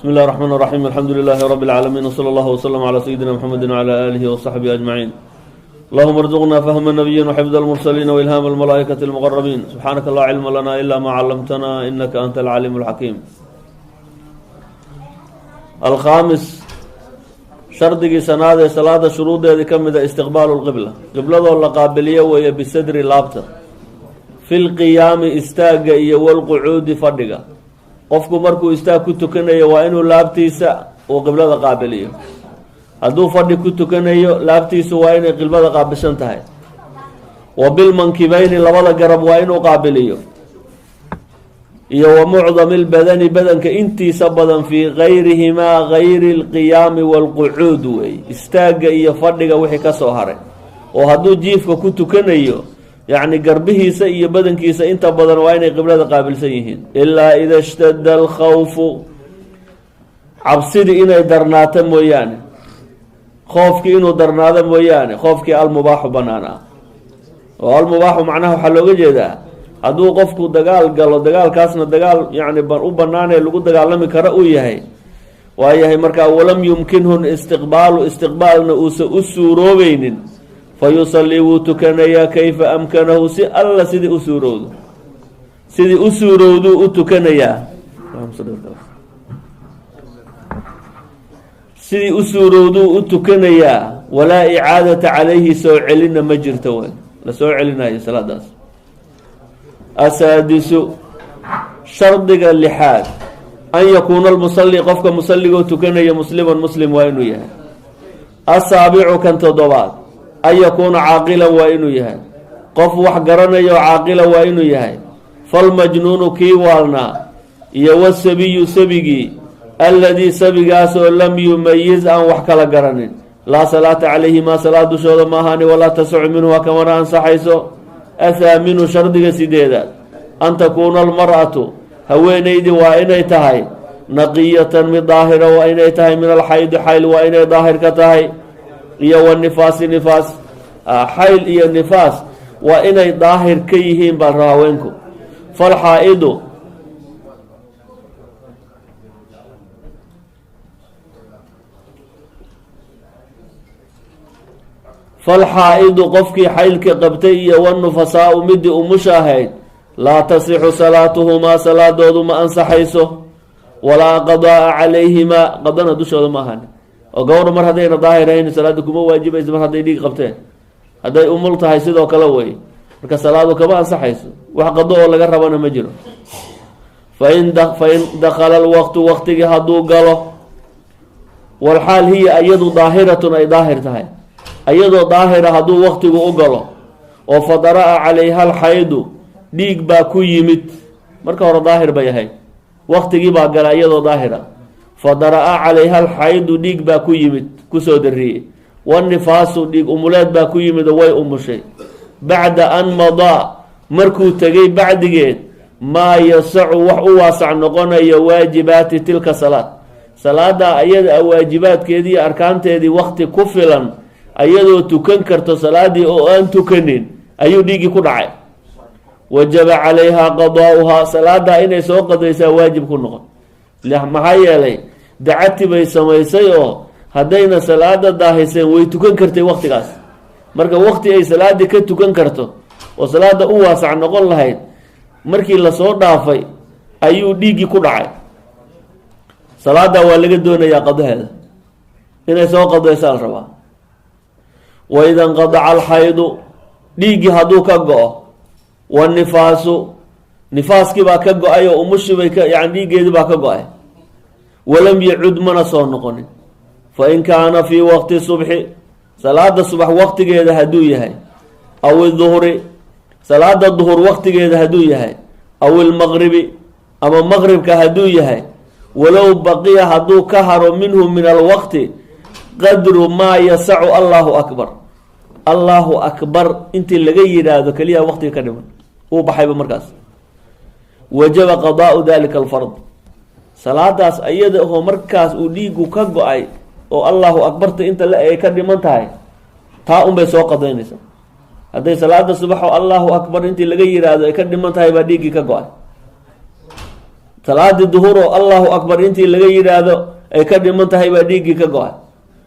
Bismi اllahi الرحmn الرaxيm. Alxamdu lilahi rab اlcaalamiin, wslى اllah wslm عlى sayidina mxamedi wعlى alihi وصaxbihi ajmaciin. Allahuma rzuqna fahma nabiyin وxifd اlmursaliin wailhaam اlmalaa'ikati اlmuqarabiin. Subxaanaka laa cilma lana ila ma calamtana, inaka anta alcaliim اlxakiim. Alkhaamis, shardigii sanaad ee salaada shuruudeedii ka mida, istiqbaalu lqibla, qibladoo la qaabiliyo weeye, bisadri, laabta, fi lqiyaami, istaagga, iyo walqucuudi, fadhiga. Qofku markuu istaag ku tukanayo waa inuu laabtiisa uu qiblada qaabiliyo. Hadduu fadhi ku tukanayo, laabtiisu waa inay qiblada qaabilsan tahay. Wa bilmankibayni, labada garab waa inuu qaabiliyo, iyo wa mucdami lbadani, badanka intiisa badan, fii gayrihimaa, gayri alqiyaami waalqucuud wey, istaagga iyo fadhiga wixii ka soo haray. Oo hadduu jiifka ku tukanayo, yacni garbihiisa iyo badankiisa inta badan waa inay qiblada qaabilsan yihiin. Ilaa ida ishtadda alkhawfu, cabsidii inay darnaato mooyaane, khoofkii inuu darnaado mooyaane, khoofkii almubaaxu, banaan ah. Oo almubaaxu macnaha waxaa looga jeedaa hadduu qofku dagaal galo, dagaalkaasna dagaal yacni u banaanee lagu dagaalami karo uu yahay, waa yahay markaa, walam yumkinhu istiqbaalu, istiqbaalna uusan u suuroobeynin, fa yusallii, wuu tukanayaa, kayfa amkanahu, si alla sidii u suurowdo, sidii u suurowduu u tukanayaa, sidii u suurowduu u tukanayaa. Walaa icaadata calayhi, soo celinna ma jirto, wey la soo celinayo salaadaas. Asaadisu, shardiga lixaad, an yakuuna almusalli, qofka musalligoo tukanaya, musliman, muslim waa inuu yahay. Asaabicu, kan toddobaad, an yakuuna caaqilan, waa inuu yahay qof wax garanayo, caaqila waa inuu yahay. Falmajnuunu, kii waalnaa, iyo wasabiyu, sabigii, alladii, sabigaasoo, lam yumayiz, aan wax kala garanin, laa salaata calayhimaa, salaad dushooda ma ahaani, walaa tasacu minhu, kamana ansaxayso. Athaaminu, shardiga sideedaad, an takuuna almar'atu, haweenaydii waa inay tahay, naqiyatan, mid daahira waa inay tahay, min alxaydi, xayl waa inay daahir ka tahay, iyo wanifaasi, nifaas. Xayl iyo nifaas waa inay daahir ka yihiin baa raba haweenku. Falxaa-idu, falxaa-idu, qofkii xaylka qabtay, iyo wanufasaau, midii umusha ahayd, laa tasixu salaatuhumaa, salaadoodu ma ansaxayso, walaa qadaaa calayhimaa, qadana dushooda ma ahani. Oo gabadhu mar haddayna daahir ahayn salaada kuma waajibayso, mar hadday dhiig qabteen. Hadday umul tahay sidoo kale wey. Marka salaadu kama ansaxayso, wax qado oo laga rabana ma jiro. Fain dakhala alwaqtu, waqtigii hadduu galo, walxaal hiya, iyadu, daahiratun, ay daahir tahay, iyadoo daahira hadduu waqtigu u galo, oo fadara'a calayha alxaydu, dhiig baa ku yimid. Marka hore daahir bay ahayd, waqtigii baa gala iyadoo daahira, fadara'a calayha alxaydu, dhiig baa ku yimid, kusoo dariyey, wanifaasu, dhiig umuleed baa ku yimid oo way umushay, bacda an madaa, markuu tegay bacdigeed, maa yasacu, wax u waasac noqonaya, waajibaati tilka salaad, salaada ayada a waajibaadkeedii iyo arkaanteedii waqti ku filan ayadoo tukan karto salaadii oo aan tukanin ayuu dhiiggii ku dhacay, wajaba calayhaa qadaa'uhaa, salaadaa inay soo qadaysaa waajib ku noqon. Maxaa yeelay dacati bay samaysay, oo haddayna salaada daahiseen way tukan kartay waqtigaas. Marka waqti ay salaadii ka tukan karto oo salaada u waasac noqon lahayd markii lasoo dhaafay ayuu dhiiggii ku dhacay. Salaada waa laga doonayaa qadaheeda, inay soo qadaysaa la rabaa. Waida inqadaca alxaydu, dhiiggii hadduu ka go-o, wanifaasu, nifaaskii baa ka go-ay, oo umushii bay ka, yani dhiiggeedii baa ka go-ay, walam yacud, mana soo noqonin. Fa in kaana fii waqti subxi, salaada subax waqtigeeda hadduu yahay, aw iduhri, salaada duhur waqtigeeda hadduu yahay, aw ilmaqribi, ama maqribka hadduu yahay, walow baqiya, hadduu ka haro, minhu, min alwaqti, qadru maa yasacu allahu akbar, allahu akbar intii laga yidhaahdo keliya waqtiga ka dhiman uu baxayba markaas, wajaba qadaau dalika alfard, salaadaas iyada oo markaas uu dhiigu ka go-ay oo allahu akbarta inta la ay ka dhiman tahay, taa unbay soo qadaynaysaa. Hadday salaada subax oo allahu akbar intii laga yidhaahdo ay ka dhiman tahay baa dhiiggii ka go-ay. Salaadii duhur oo Allahu akbar intii laga yidhaahdo ay ka dhiman tahay baa dhiiggii ka go-ay.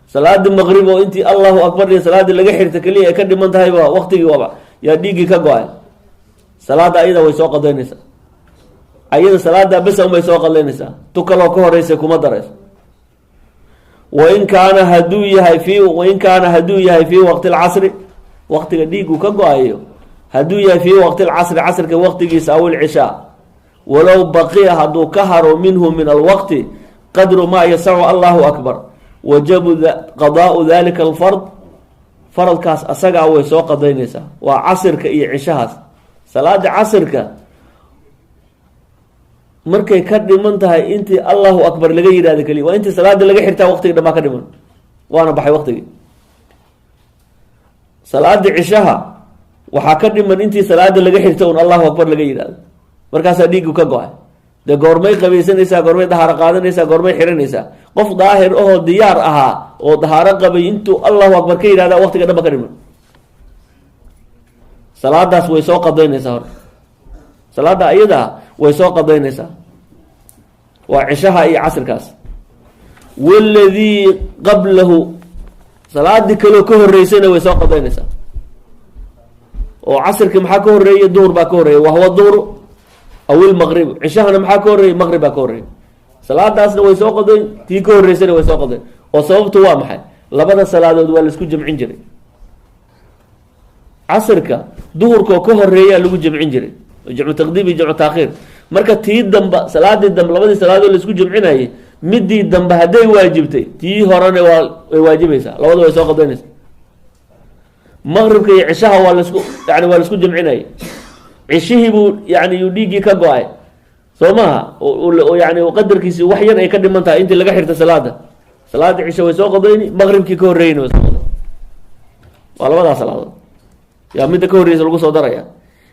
Salaadii maqrib oo intii Allahu akbar iyo salaadii laga xirta keliya ay ka dhiman tahay baa waqtigii waba yaa dhiiggii ka go-ay. Salaada ayada way soo qadaynaysaa, ayada salaada besa unbay soo qadaynaysaa, tu kaloo ka horeysa kuma darayso. Wain kaana haduu yahay fi wain kaana hadduu yahay fii waqti lcasri, waqtiga dhiigu ka go-ayo hadduu yahay fii waqti lcasri, casrka waqtigiisa, aw ilcishaa, walow baqiya hadduu ka haro minhu min alwaqti qadru maa yasacu Allahu akbar, wajabu qadaau dalika alfard, faradkaas asagaa way soo qadaynaysaa. Waa casirka iyo cishahaas. Salaada casirka markay ka dhiman tahay intii Allahu akbar laga yidhahdo keliya, waa intii salaada laga xirtaa, waqtigi dhan baa ka dhiman, waana baxay waqtigii. Salaada cishaha waxaa ka dhiman intii salaada laga xirta un Allahu akbar laga yidhahdo, markaasaa dhiiggu ka go-ay. Dee goormay qabaysanaysaa? Goormay dahaaro qaadanaysaa? Goormay xiranaysaa? Qof daahir ahoo diyaar ahaa oo dahaaro qabay intuu Allahu akbar ka yidhahda waqtiga dhan ba ka dhiman. Salaadaas way soo qadaynaysaa hore, salaada ayadaa way soo qadaynaysaa, waa cishaha iyo casrkaas. Waladii qablahu, salaadii kaloo ka horeysayna way soo qadaynaysaa. Oo casirki maxaa ka horeeyey? Duhur baa ka horreeyay, wahwa duhru aw ilmaqrib. Cishahana maxaa ka horreeyey? Maqrib baa ka horreeyay. Salaadaasna way soo qadayn, tii ka horreysayna way soo qadayn. Oo sababtu waa maxay? Labada salaadood waa laisku jamcin jiray. Casirka duhurkoo ka horeeyaa lagu jamcin jiray, jamcu taqdiim iyo jamcu taakhiir. Marka tii damba, salaadii dambe, labadii salaadood laisku jamcinayay, midii dambe hadday waajibtay, tii horena waa way waajibaysaa, labada way soo qadaynaysaa. Maqribka iyo cishaha waa lasku yani waa laisku jamcinayay. Cishihii buu yani yuu dhiiggii ka go-ay, soo maaha? Yani qadarkiisi wax yar ay ka dhiman tahay intii laga xirta salaada. Salaada cisho way soo qadayni, maqribkii ka horreeyeyna way soo qadayn. Waa labadaa salaadood yaa midda ka horreysa lagu soo daraya.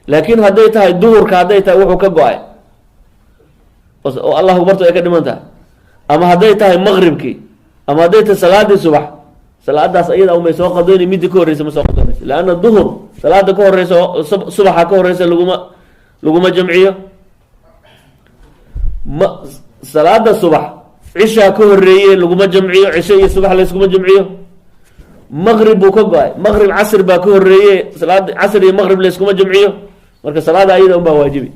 Laakiin hadday tahay duhurka, hadday tahay wuxuu ka go-ay oo Allahu akbartu ay ka dhiman tahay, ama hadday tahay maqribkii, ama hadday tahay salaadii subax, salaadaas ayada umay soo qadayni, midii ka horreysa ma soo qadaynayso, leanna duhur salaada ka horeysa, subaxa ka horeysa laguma jamciyo. Ma salaada subax cishaa ka horeeye laguma jamciyo, cisho iyo subax layskuma jamciyo. Maqrib buu ka go-ay, maqrib casr baa ka horeeye, salaada casr iyo maqrib layskuma jamciyo. Marka salaada ayada unbaa waajibi.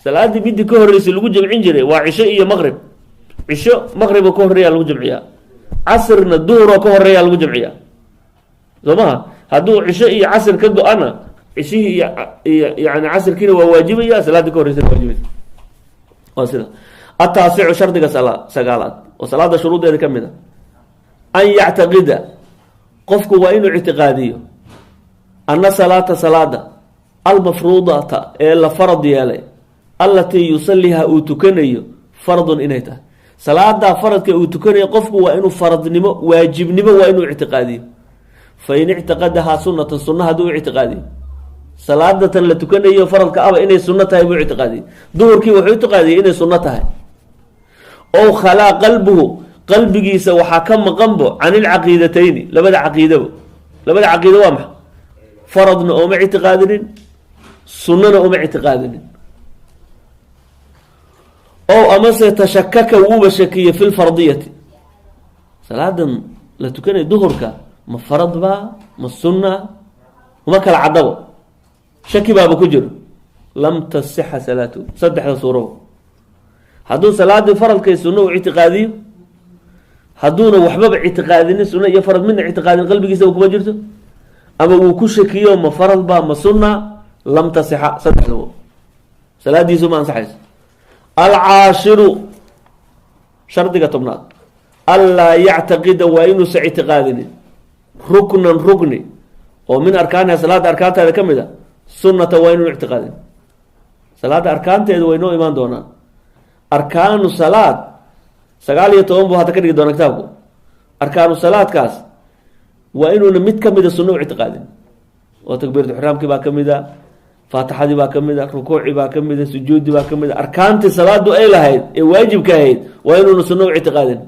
Salaadii midii ka horreysay lagu jamcin jiray waa cisho iyo maqrib. Cisho maqriboo ka horreeya lagu jamciyaa, casrna duhuroo ka horeeya lagu jamciyaa, soo maha? Hadduu cisho iyo casr ka go-ana, cishihii iyo yani casrkiina waa waajibaya, salaadii ka horreysana waajibaysa. Waa sida. Ataasicu, shardiga sagaalaad oo salaada shuruudeeda ka mid a, an yactaqida, qofku waa inuu ictiqaadiyo, ana salaata, salaada, almafruudata ee la farad yeelay, allatii yusaliha uu tukanayo, fardun inay tahay. Salaadaa faradka uu tukanayo qofku waa inuu faradnimo, waajibnimo waa inuu ictiqaadiyo. Fa in ictiqadahaa sunatan, sunna hadduu u ictiqaadiyo, salaadatan la tukanayo faradka aba inay sunno tahay buu ictiqaadiyey, duhurkii wuxuu ictiqaadiyey inay sunno tahay, ow khalaa qalbuhu, qalbigiisa waxaa ka maqanbo, can ilcaqiidatayni, labada caqiidabo. Labada caqiido waa maxa? Faradna ooma ictiqaadinin, sunnana uma ictiqaadinin. Ow amase tashakaka, wuuba shakiyey, fi lfardiyati, salaadan la tukanaya duhurka ma farad baa ma sunna, uma kala cadabo, shaki baaba ku jiro, lam tasixa salaatu. Saddexda suurabo, hadduu salaadii faradkay sunno u ictiqaadiyo, hadduuna waxbaba ictiqaadinin, sunno iyo farad midna ictiqaadin, qalbigiisaba kuma jirto, ama wuu ku shakiyo, ma farad baa ma sunna, lam tasixa, saddexdaba salaadiisu ma ansaxayso. Alcaashiru, shardiga 10aad, anlaa yactaqida, waa inuusa ictiqaadinin, ruknan, rukni oo min arkaaniha, salaada arkaanteeda ka mid a, sunnata waa inuun ictiqaadin. Salaada arkaanteeda way noo imaan doonaan. Arkaanu salaad 19 buu hadda ka dhigi doona kitaabku. Arkaanu salaadkaas waa inuuna mid kamida sunno u ictiqaadin, oo takbiiratu ixraamkii baa kamid a, faatixadii baa kamid a, rukuucii baa kamid a, sujuuddii baa kamid a. Arkaantii salaadu ay lahayd ee waajibka ahayd waa inuuna sunno u ictiqaadin.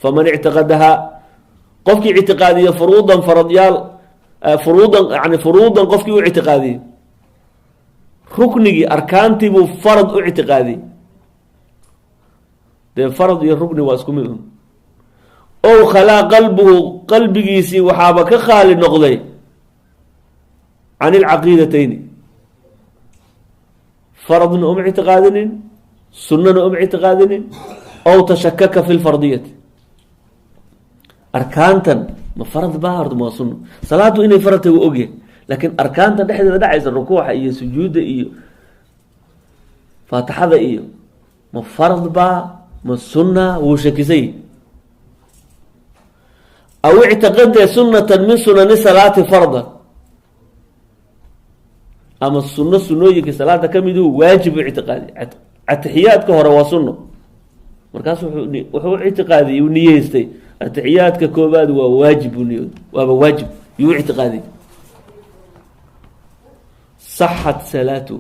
Faman ictiqadahaa, qofkii ictiqaadiyo, furuudan, faradyaal, furuudan yani furuudan, qofkii u ictiqaadiyey ruknigii arkaantiibuu farad u ictiqaadiyey. Dee farad iyo rukni waa isku mid un. Ow khalaa qalbuhu, qalbigiisii waxaaba ka khaali noqday can ilcaqiidatayni, faradna uma ictiqaadinin, sunnana uma ictiqaadinin. Ow tashakaka fi lfardiyati, arkaantan ma farad baa horta ma waa sunno? Salaadu inay farad tahay waa ogyahay, laakiin arkaantan dhexdeeda dhacaysa, rukuuxa iyo sujuudda iyo faatixada iyo, ma farad baa ma sunna? Wuu shakisay. Aw ictaqada sunatan min sunani salaati fardan, ama sunno sunooyinka salaada ka miduu waajib u ictiqaadi. Atixiyaadka hore waa sunno, markaas wuxuu ictiqaadiyey, uu niyeystay atixiyaadka koobaad waa waajib buu niyood, waaba waajib yuu ictiqaadiyey. Saxat salaatu.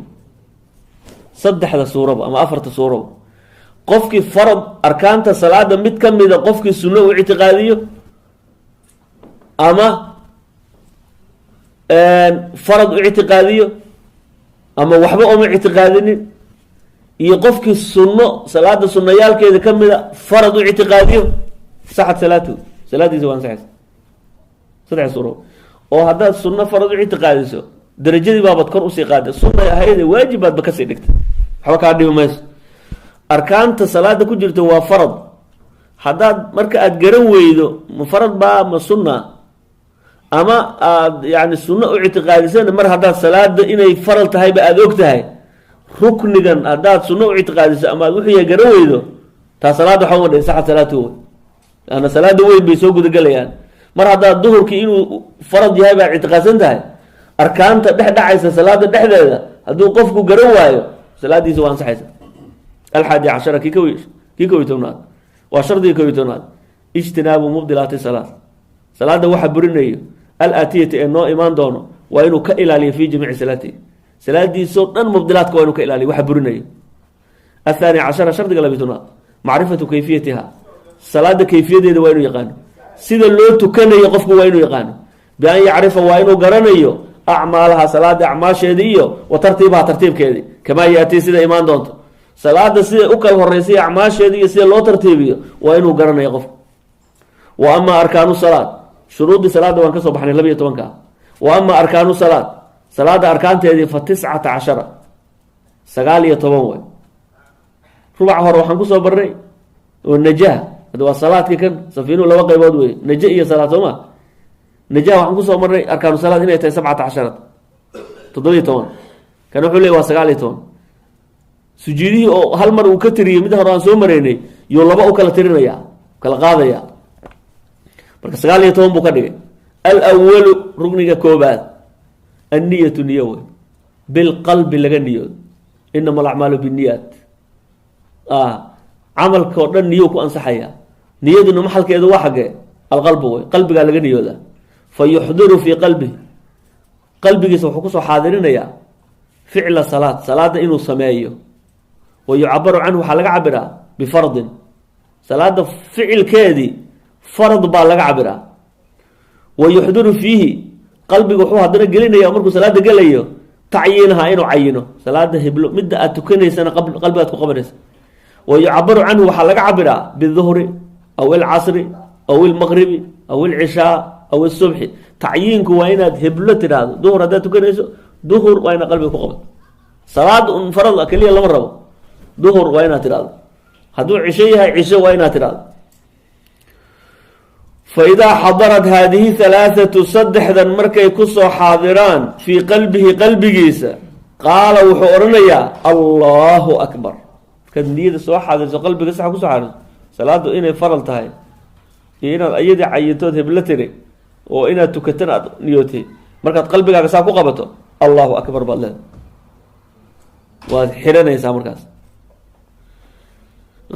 Saddexda suuraba ama afarta suuraba, qofkii farad arkaanta salaada mid ka mida qofkii sunno u ictiqaadiyo ama farad u ictiqaadiyo ama waxba uma ictiqaadinin, iyo qofkii sunno salaada sunayaalkeeda ka mida farad u ictiqaadiyo, saxat salaatuhu, salaadiisa waa ansaxaysa saddex suuro. Oo haddaad sunno farad u ictiqaadiso, darajadii baabad kor usii qaaday, sunnay ahayde waajib baadba kasii dhigtay, waxba kaa dhibi mayso. Arkaanta salaada ku jirta waa farad, haddaad marka aada garan weydo ma farad baa ma sunna, ama aada yani sunno u ictiqaadisana, mar haddaad salaada inay faral tahayba aada og tahay, ruknigan haddaad sunno u ictiqaadiso ama aad wuxuu yahay garan weydo, taa salaadda waxba ma dhihin. Saxat salaatu, laanna salaada weyn bay soo gudagelayaan. Mar haddaad duhurkii inuu farad yahay baad ictiqaadsan tahay, arkaanta dhex dhacaysa salaada dhexdeeda hadduu qofku garan waayo, salaadiisa waa ansaxaysa. Alxaadi cashara, kii 11aad, waa shardiga 11aad, ijtinaabu mubdilaati salaad, salaada waxa burinayo, alaatiyati ee noo imaan doono, waa inuu ka ilaaliyo fi jamiici salaatihi, salaadiisoo dhan mubdilaadka waa inuu ka ilaaliyo, waxa burinayo. Athaani cashara, shardiga 12aad, macrifatu kayfiyatiha, salaada kayfiyadeeda waa inuu yaqaano, sida loo tukanayo qofku waa inuu yaqaano. Bian yacrifa, waa inuu garanayo, acmaalaha, salaada acmaasheedii, iyo wa tartiibaha, tartiibkeedii, kamaa yaatii, sida imaan doonto. Salaada siday u kala horeysay acmaasheedii iyo sida loo tartiibiyo waa inuu garanayo qofku. Wa ama arkaanu salaad, shuruuddii salaadda waan kasoo baxnay 12-ka. Wa ama arkaanu salaad, salaada arkaanteedii, fa 19, 19 way. Rubaca hore waxaan kusoo barnay oo najah. Hadda waa salaadki kan safiinuhu laba qaybood wey, naje iyo salaad, soo ma? Najah waxaan kusoo marnay arkaanu salaad inay tahay 17, 17. Kan wuxuu ley waa 19. Sujuudihii oo hal mar uu ka tiriyey mid hore aan soo maraynay, yuu laba u kala tirinaya, kala qaadaya. Marka 19 buu ka dhigay. Alwalu, rukniga koobaad, anniyatu, niyo wey, bilqalbi laga niyoodo. Inama alacmaalu binniyaat. Camalka oo dhan niyo ku ansaxaya. Niyaduna maxalkeedu waa xaggee? Alqalbu wey, qalbigaa laga niyoodaa. Fa yuxdiru fii qalbihi, qalbigiisa wuxuu kusoo xaadirinayaa, ficla salaad, salaada inuu sameeyo. Wa yucabaru canhu, waxaa laga cabiraa, bifardin, salaada ficilkeedii farad baa laga cabiraa. Wa yuxdiru fiihi, qalbiga wuxuu haddana gelinaya markuu salaada gelayo, tacyiinaha, inuu cayino salaada heblo midda aad tukanaysana qalbigaad ku qabanaysa. Wa yucabaru canhu, waxaa laga cabiraa, biduhri aw ilcasri aw ilmaqribi aw ilcishaa aw isubxi. Tacyiinku waa inaad heblo tidhaahdo. Duhur haddaad tukanayso, duhur waa inaad qalbiga ku qabato. Salaad un farad keliya lama rabo, duhur waa inaad tidhahdo. Hadduu cisho yahay, cisho waa inaad tidhahdo. Fa idaa xadarat haadihi halaathatu, saddexdan markay kusoo xaadiraan, fii qalbihi, qalbigiisa, qaala, wuxuu odhanayaa: Allahu akbar. Markaad niyada soo xaadirso, qalbiga sax kusoo xaadirso, salaadu inay faral tahay iyo inaad ayadii cayintood heblo tiri oo inaad tukatana aad niyootay, markaad qalbigaaga saa ku qabato, Allahu akbar baad leedahay, waad xidhanaysaa markaas.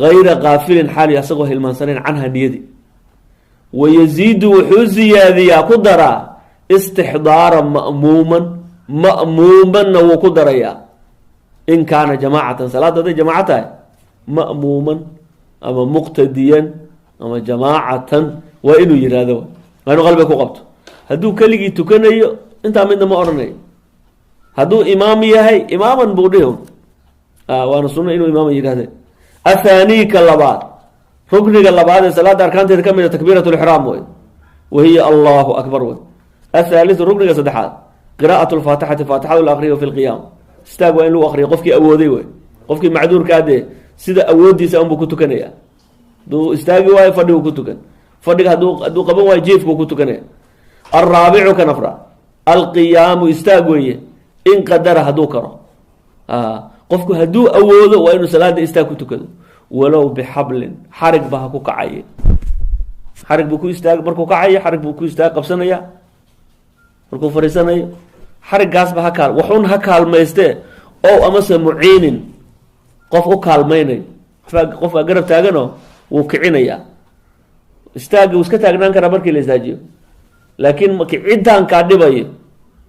Gayra kaafilin, xaali asagoo hilmaansanayn, canha, niyadii. Wayaziidu, wuxuu ziyaadiyaa, ku daraa, istixdaara ma'muuman, ma'muumanna wuu ku darayaa, in kaana jamaacatan, salaadda hadday jamaaco tahay, ma'muuman ama muqtadiyan ama jamaacatan waa inuu yihahdo, waa inuu qalbiga ku qabto. Hadduu keligii tukanayo, intaa midna ma odhanayo. Hadduu imaam yahay, imaaman buu dhihi, waana sunno inuu imaaman yidhahde. Athaanii, ka labaad, rukniga labaad ee salaada arkaanteeda ka mid a, takbiirat lixraam wey, wahiya Allahu akbar wey. Athaalithu, rukniga saddexaad, qiraa'at lfaatixati, faatixadu la akriyo, fi lqiyaam, istaag waa in lagu akriyo, qofkii awooday wey. Qofkii macduurkaa dee sida awooddiisa unbuu ku tukanaya. Hadduu istaagi waayo, fadhiguu ku tukan. Fadhiga hadduu qaban waayo, jiifkuu ku tukanaya. Alraabicu, kan afraad, alqiyaamu, istaag weeye, in qadara, hadduu karo. Qofku hadduu awoodo, waa inuu salaada istaag ku tukado, walow bixablin, xarig ba ha ku kacaye. Xarig buu ku istaag markuu kacayo, xarig buu ku istaag qabsanaya. Markuu fadhiisanayo, xariggaasba ha kaal waxun ha kaalmaystee, o amase muciinin, qof u kaalmaynayo. Waxbaa qofkaa garab taaganoo wuu kicinayaa. Istaagga wuu iska taagnaan karaa markii la istaajiyo, laakiin kicintaankaa dhibayo,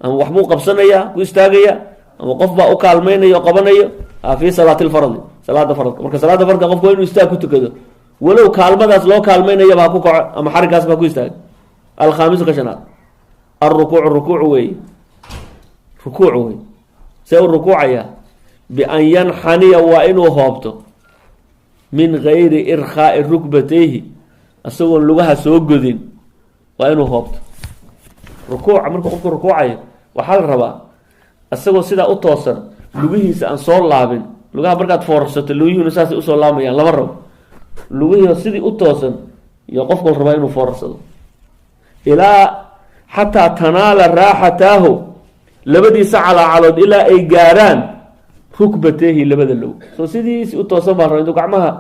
ama waxbuu qabsanayaa, ku istaagaya, ama qof baa u kaalmaynayo o qabanayo fi salaati lfardi, salaada faradka. Marka salaada faradka qofku waa inuu istaag ku tukado, walow kaalmadaas loo kaalmaynayaba ha ku kaco ama xariggaasba ha ku istaago. Alkhaamisu, ka shanaad, alrukuucu, rukuuc weeye. Rukuuc wey. See u rukuucaya? Bian yanxaniya, waa inuu hoobto, min gayri irkhaa'i rukbatayhi, isagoon lugaha soo godin waa inuu hoobto. Rukuuca markuu qofku rukuucayo, waxaa la rabaa isagoo sidaa u toosan, lugihiisa aan soo laabin. Lugaha markaad foorarsato, lugihina saasay usoo laamayaan, lama rabo. Lugihii sidii u toosan iyo qofku la rabaa inuu foorarsado ilaa xataa tanaala raaxataahu, labadiisa calaacalood ilaa ay gaaraan, rukbateehi, labada low. Soo sidiisi u toosan baa raba intuu gacmaha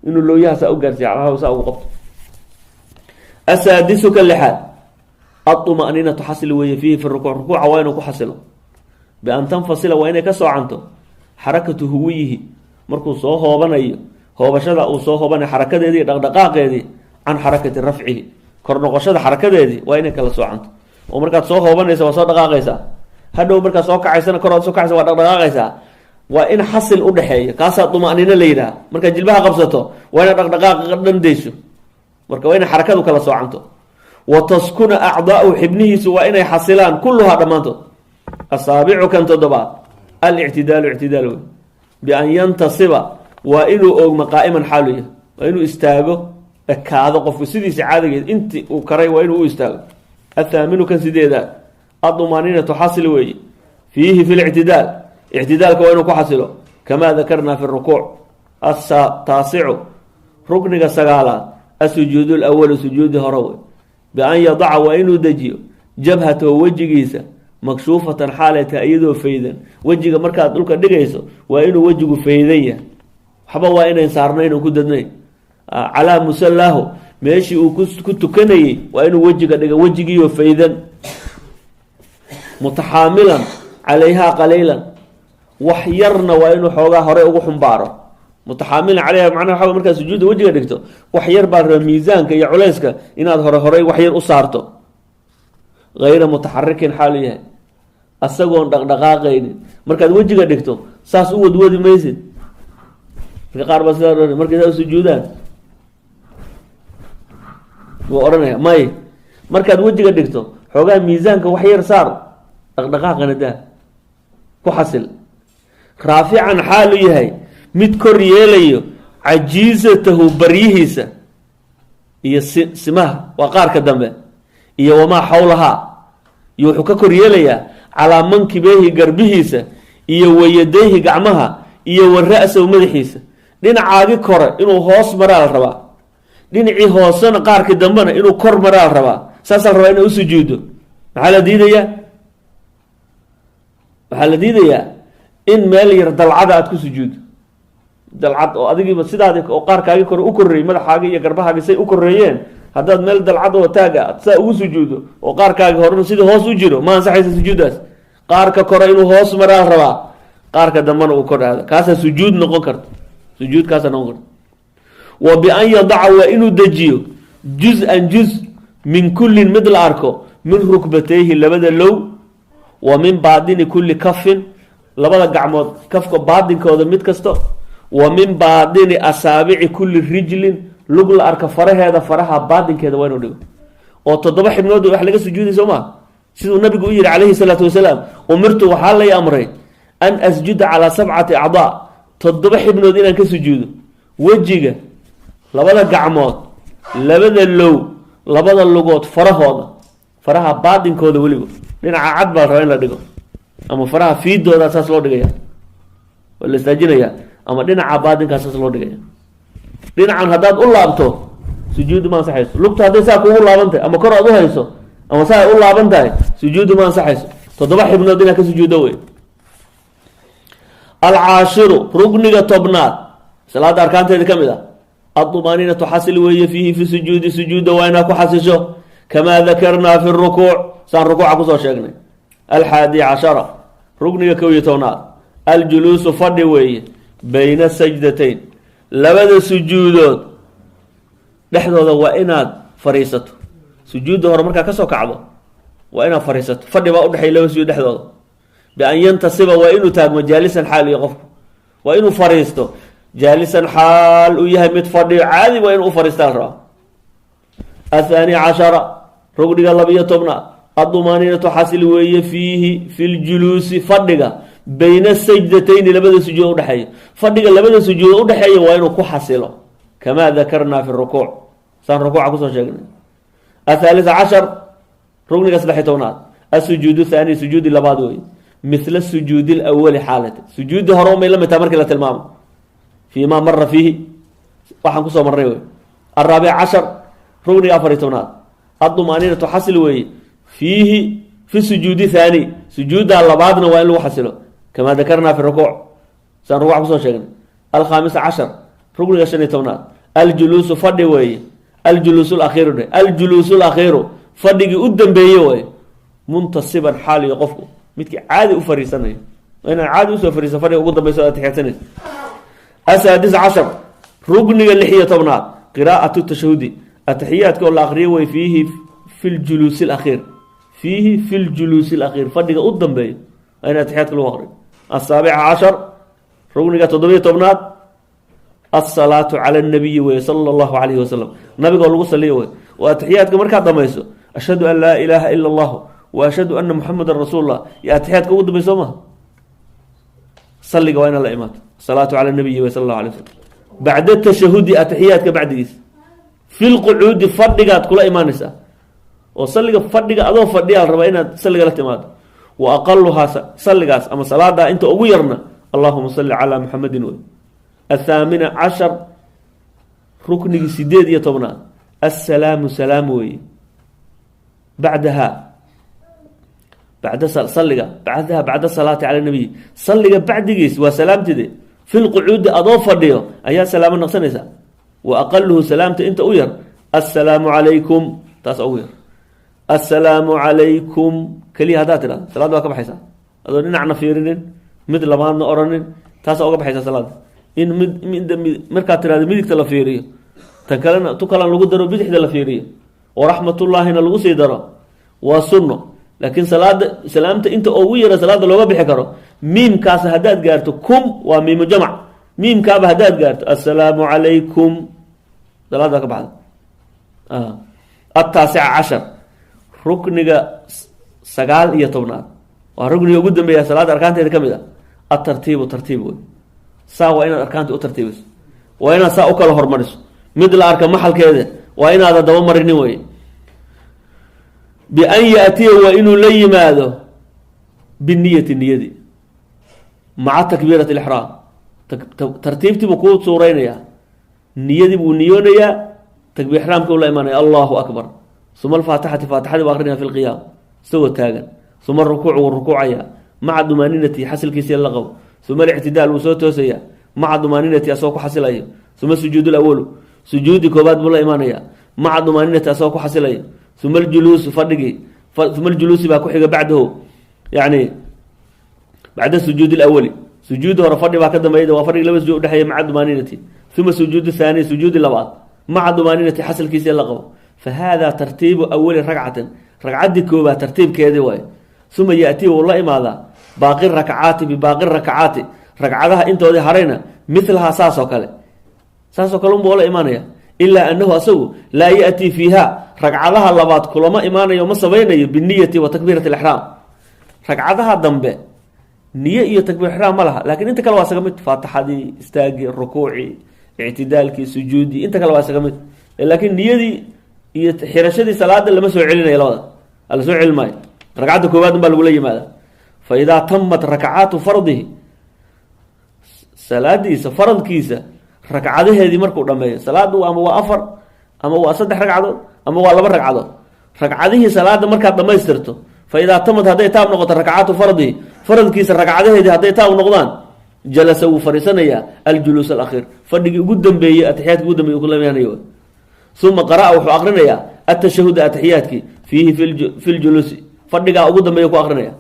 inuu lowyaha saa u gaarsiiya, calaha saa ugu qabto. Asaadisu, ka lixaad, aطuma'niinatu, xasili weeye, fiihi, fi rukuuc, rukuuca waa inuu ku xasilo. Bian tanfasila, waa inay ka soocanto, xarakatu huwiyihi, markuu soo hoobanayo, hoobashada uu soo hoobanayo xarakadeedii, dhaqdhaqaaqeedii, can xarakati rafcihi, kor noqoshada xarakadeedii waa inay kala soocanto. Oo markaad soo hoobanaysa, waa soo dhaqaaqaysaa. Hadhow markaad soo kacaysana, kor aad soo kacaysa, waa dhaqdhaqaaqaysaa. Waa in xasil udhexeeyo, kaasaa duma'niino la yidhaha. Markaad jilbaha qabsato, waa inaad dhaqdhaqaaqa dhan dayso. Marka waa inay xarakadu kala soocanto. Wa taskuna acdaa'u, xibnihiisu waa inay xasilaan, kulluhaa, dhammaantood. Asaabicu, kan toddobaad, alictidaalu, ictidaal wey. Bian yantasiba, waa inuu oogmo, qaa'iman xaalu yahay, waa inuu istaago, ekaado qofku sidiisa caadigeed inti uu karay waa inuu u istaago. Athaaminu, kan sideedaad, adumaaniinatu, xasil weeye, fiihi, fi lictidaal, ictidaalka waa inuu ku xasilo, kamaa dakarnaa fi rukuuc. Ataasicu, rukniga sagaalaad, asujuud lawalu, sujuudi hore wey. Bian yadaca, waa inuu dejiyo, jabhatahu, wejigiisa, makshuufatan xaalay tahay, iyadoo faydan. Wejiga markaad dhulka dhigayso, waa inuu wejigu faydan yahay, waxba waa inayn saarnayn oo ku dadnayn. Calaa musallaahu, meeshii uu ku tukanayey waa inuu wejiga dhiga, wejigiioo faydan. Mutaxaamilan calayhaa qaliilan, wax yarna waa inuu xoogaa hore ugu xumbaaro. Mutaxaamilan calayha macnaha waxa markaad sujuudda wejiga dhigto, wax yar baa raba miisaanka iyo culayska inaad hore horey wax yar u saarto. Hayra mutaxarikin xaalu yahay, asagoon dhaqdhaqaaqaynin. Markaad wejiga dhigto, saas u wadwadi maysid. Marka qaar baa sidaa odhanay markay saa u sujuudaan, wuu odhanaya may. Markaad wejiga dhigto, xoogaa miisaanka wax yar saar, dhaqdhaqaaqana daa, ku xasil. Raafican xaalu yahay, mid kor yeelayo, cajiizatahu, baryihiisa iyo simaha, waa qaarka dambe, iyo wamaa xawlahaa, iyo wuxuu ka kor yeelayaa, calaa mankibeehi, garbihiisa, iyo wayadayhi, gacmaha, iyo wa ra-sahu, madaxiisa. Dhinacaagi kore inuu hoos maraa la rabaa, dhinacii hoosena, qaarkii dambena inuu kor maraa la rabaa. Saasaa la rabaa inay u sujuuddo. Maxaa la diidayaa? Waxaa la diidayaa in meel yar dalcada aada ku sujuuddo, dalcad oo adigiiba sidaadi oo qaarkaagi kore u korreeyey, madaxaagi iyo garbahaagi say u korreeyeen, haddaad meel dalcad oo taaga aad saa ugu sujuuddo oo qaarkaagi horena sidii hoos u jiro, ma ansaxaysa sujuuddaas. Qaarka kore inuu hoos maraa la rabaa, qaarka dambena uu kor aado. Kaasaa sujuud noqon karta, sujuud kaasaa noqon karta. Wa bian yadaca, waa inuu dejiyo, juz-an, juz, min kullin, mid la arko, min rukbatayhi, labada low, wa min baadini kulli kafin, labada gacmood kafka baadinkooda mid kasto, wa min baadini asaabici kulli rijlin, lug la arka faraheeda, faraha baadinkeeda waa inuu dhigo. Oo toddoba xibnood wax laga sujuuday, soo maa? Siduu nabigu u yihi calayhi salaatu wasalaam: "Umirtu, waxaa lay amray, an asjuda calaa sabcati acdaa, toddoba xibnood inaan ka sujuudo." Wejiga, labada gacmood, labada low, labada lugood farahooda, faraha baadinkooda, weliba dhinaca cad baa la rabaa in la dhigo, ama faraha fiidooda saas loo dhigaya, waa la istaajinaya, ama dhinaca baadinkaa saas loo dhigaya. Dhinacan haddaad u laabto, sujuuddu ma ansaxayso. Lugta hadday saa kugu laaban tahay, ama kor aad u hayso, ama saa ay u laaban tahay, sujuuddu ma ansaxayso. Toddoba xibnood inaad ka sujuuddo wey. Alcaashiru, rugniga 10aad salaada arkaanteeda ka mid ah, الطمأنينة xasil weeye, فيه في السجود, sujuudda waa inaad ku xasisho, kamaa dakarnaa في الركوع, saan rukuuca kusoo sheegnay. الحادي عشر, rugniga 11aad, الجلوس fadhi weeye, بين السجدتين, labada sujuudood dhexdooda waa inaad fadhiisato. Sujuudda hore markaa kasoo kacdo waa inaad fadhiisato. Fadhi baa udhexeeya laba sujuud dhexdooda. بأن ينتصب, waa inuu taagmo, جالسا xaal iyo qofku waa inuu fadhiisto, جالسا xaal uu yahay mid fadhiyo, caadi waa inuu u fadhiistaa la rabaa. الثاني عشر, rugniga 12aad, الطمأنينة xasil weeye, فيه في الجلوس, fadhiga, بين السجدتين, labada sujuud udhexeeya. Fadhiga labada sujuud udhexeeya waa inuu ku xasilo, kamaa dakarnaa في الركوع, saan rukuuca kusoo sheegnay. الثالث عشر, rugniga 13aad, السجود الثاني, sujuudi labaad wey, مثل السجود الأول xaalata, sujuudi hore umay la mid taha markii la tilmaamo, فيما مر فيه, waxaan kusoo marnay wey. الرابع عشر, rugniga 14aad, الطمأنينة xasil weeye, فيه في السجود الثاني, sujuudda labaadna waa in lagu xasilo, kamaa dakarnaa في الركوع, saan rukuuc kusoo sheegnay. الخامس عشر, rugniga 15aad, الجلوس fadhi weeye, الجلوس الأخير dhe, الجلوس الأخير, fadhigii u dambeeye wey, منتصبا xaal iyo qofku midkii caadi u fariisanayo. Waa inaan caadi usoo fariisan fadhiga ugu dambeyso atixiyadsanaysa. السادس عشر, rugniga 16aad, قراءة التشهد, atixiyaadka oo la akriyo way, فيه في الجلوس الأخير, فيه في الجلوس الأخير, fadhiga u dambeeyo waa in atixiyaadka lagu akriyo. السابع عشر, rugniga 17aad, الصلاة على النبي wey, صلى الله عليه وسلم, nabigoo lagu saliyo wey. Oo atixiyaadka markaad dhamayso, أشهد أن لا إله إلا الله وأشهد أن محمدا رسول الله, iyo atixiyaadka ugu dambey soo maha. Salliga waa inaad la imaato, الصلاة على النبي wey, صلى الله عليه وسلم, بعد التشهد, atixiyaadka bacdigiis, في القعود, fadhigaad kula imaanaysaa. Oo salliga fadhiga adoo fadhiyaa la rabaa inaad salliga la timaado. وأقلها, salligaas ama salaadaa inta ugu yarna, اللهم صل على محمد wey. الثامن عشر, ruknigii 18aad, السلام salaam weeye, بعدها, bacda salliga, بعدها بعد الصلاة على النبي, salliga bacdigiis waa salaamtide. في القعود, adoo fadhiyo ayaa salaamo naqsanaysaa. وأقله, salaamta inta u yar, السلام عليكم, taas ugu yar. السلام عليكم keliya haddaad tidhahdo, salaadda waa ka baxaysaa, adoo dhinacna fiirinin, mid labaadna oranin, taasaa uga baxaysaa salaada. In mid midda markaad tirahdo midigta la fiiriyo, tan kalena tu kalan lagu daro, bidixda la fiiriyo, ورحمة الله na lagu sii daro, waa sunno. Laakiin salaada salaamta inta ugu yara salaada looga bixi karo, miimkaas haddaad gaarto, كم waa miimu jamac, miimkaaba haddaad gaarto, السلام عليكم, salaada ka baxda. التاسع عشر, rukniga 19aad, waa rukniga ugu dambeeya salaada arkaanteeda ka mid a, الترتيب tartiib wey. Saa waa inaad arkaanta u tartiibiso, waa inaad saa u kala hormariso. Mid la arka maxalkeeda waa inaada daba marinin wey. بأن يأتي, waa inuu la yimaado, بالنية, niyadi, مع تكبيرة الإحرام. Tartiibtii buu kuu suureynayaa. Niyadii buu niyoonayaa, takbiir ixraamka ula imaanaya, الله أكبر, ثم الفاتحة, faatixadii buu akrinaya, في القيام, isagoo taagan, ثم الركوع, wuu rukuucaya, مع الطمأنينة, xasilkiisii la qabo, ثم الاعتدال, wuu soo toosaya, مع الطمأنينة, asagoo ku xasilayo, ثم السجود الأول, sujuudi koobaad buu la imaanaya, مع الطمأنينة, asagoo ku xasilayo, ثم الجلوس, fadhigii, ثم الجلوس baa ku xiga, بعده, يعني بعد السجود الأول, sujuudi hore fadhi baa ka dambeeya, waa fadhigi laba sujuud udhexeeya, مع الطمأنينة, ثم السجود الثاني, sujuudi labaad, مع الطمأنينة, xasilkiisii la qabo. فهذا ترتيب أول ركعة, ragcaddii koobaad tartiibkeedii waayo. ثم يأتي, wuu la imaadaa, باقي الركعات, بباقي الركعات, ragcadaha intoodii harayna, مثلها, saas oo kale, saasoo kale unbuu la imaanaya, إلا أنه asagu لا يأتي فيها, ragcadaha labaad kulama imaanayo, ma samaynayo, بالنية وتكبيرة الإحرام. Ragcadaha dambe niye iyo takbiir ixraam ma laha, lakin inta kale waa isaga mid: faatixadii, istaagii, rukuucii, Ictidaalkii, sujuuddii, inta kale waa isaga mid, laakiin niyadii iyo xirashadii salaada lama soo celinayo. Labada la soo celin maayo, ragcadda koowaad un baa lagula yimaada. Fa idaa tamat rakcaatu fardihi, salaadiisa faradkiisa ragcadaheedii markuu dhameeyo, salaadu ama waa afar ama waa saddex ragcadood ama waa laba ragcadood, ragcadihii salaada markaad dhamaystirto, fa idaa tamad, hadday taab noqoto, rakcaatu fardihi, faradkiisa ragcadaheedii hadday taab noqdaan, jalasa, wuu fadhiisanayaa, aljuluus alakhiir, fadhigii ugu dambeeyey, atixiyaadki ugu dambeeyey kula imaanayo. Uma qara'a, wuxuu aqrinayaa, atashahuda, atixiyaadkii, fiihi, fi ljuluusi, fadhigaa ugu dambeeya ku aqrinaya.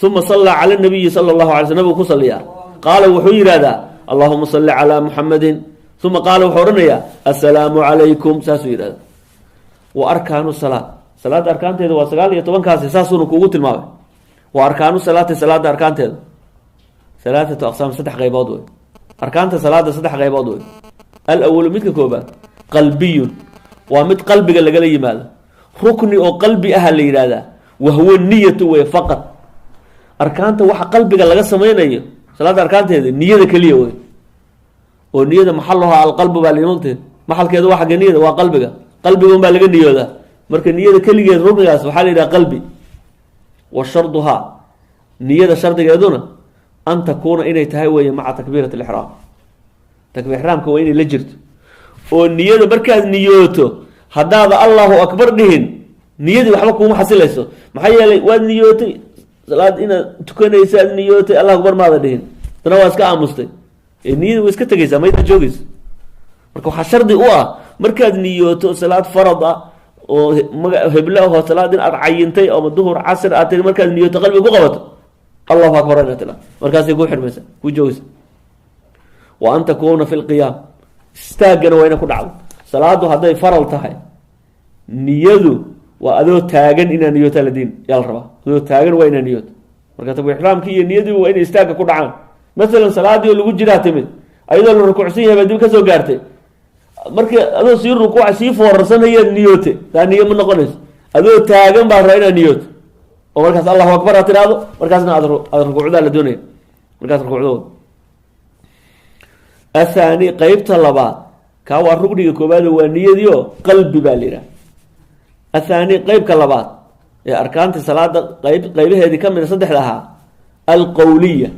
Uma sallaa cala nabiyi sala allahu alay sl, nabigu ku saliyaa. Qaala, wuxuu yidhahdaa: "Allahuma salli calaa Muxamadin." Uma qaala, wuxuu odhanayaa: "Assalaamu calaykum." Saasuu yidhahda. Wa arkaanu salaad, salaadda arkaanteeda waa 19-kaasi, saasuuna kuugu tilmaamay. Wa arkaanu salaati, salaada arkaanteeda, halaathatu aqsaam, saddex qaybood wey. Arkaanta salaada saddex qaybood wey. Alawalu, midka koobaad, qalbiyun, waa mid qalbiga lagala yimaado, rukni oo qalbi aha la yidhahdaa. Wahuwa niyatu wey faqad. Arkaanta waxa qalbiga laga samaynayo, salaadda arkaanteeda niyada keliya wey, oo niyada maxaluha alqalbu baa limogteed, maxalkeeda waa xagga niyada, waa qalbiga, qalbiga un baa laga niyoodaa. Marka niyada keligeed ruknigaas waxaa la yidhaha qalbi. Wa sharduhaa, niyada shardigeeduna, an takuuna, inay tahay weeye, maca takbiirat alixraam, takbiir ixraamka waa inay la jirto. Oo niyada markaad niyooto, haddaada "Allahu akbar" dhihin, niyadii waxba kuuma xasilayso. Maxaa yeelay, waad niyootay salaad inaad tukanaysaad niyootay, "Allahu akbar" maada dhihin, dana waa iska aamustay, ee niyadii way iska tegaysaa, mayda joogayso. Marka waxaa shardi u ah, markaad niyooto salaad farad ah oo maga heblo ahoo salaad in aad cayintay ama duhur, casr aad tiri, markaad niyooto, qalbiga ku qabato, "Allahu akbar" inaad tira, markaasay kuu xidhmaysa, kuu joogaysa. Wa an takuuna fi lqiyaam, istaaggana waa inay ku dhacdo. Salaadu hadday faral tahay, niyadu waa adoo taagan inaa niyootaa la diin yaa la rabaa, adoo taagan waa inaa niyooto. Marka takbiir ixraamkii iyo niyadiiba waa inay istaagga ku dhacaan. Masalan, salaadii oo lagu jiraa timid, ayadoo la rukuucsan yahay baa dib kasoo gaartay. Markii adoo sii rukuuca, sii foorarsanayaad niyoote, taa niyo ma noqonayso. Adoo taagan baa rabaa inaad niyooto, oo markaas "Allahu akbar" aad tiraahdo, markaasna aad rukuucdaa la doonaya, markaas rukuucdooda. Athaani, qeybta labaad, kaa waa rukniga koowaad, waa niyadii oo qalbi baa la yidhaha. Athaani, qeybka labaad ee arkaantii salaada qayb qaybaheedii kamida saddexda ahaa, alqowliya,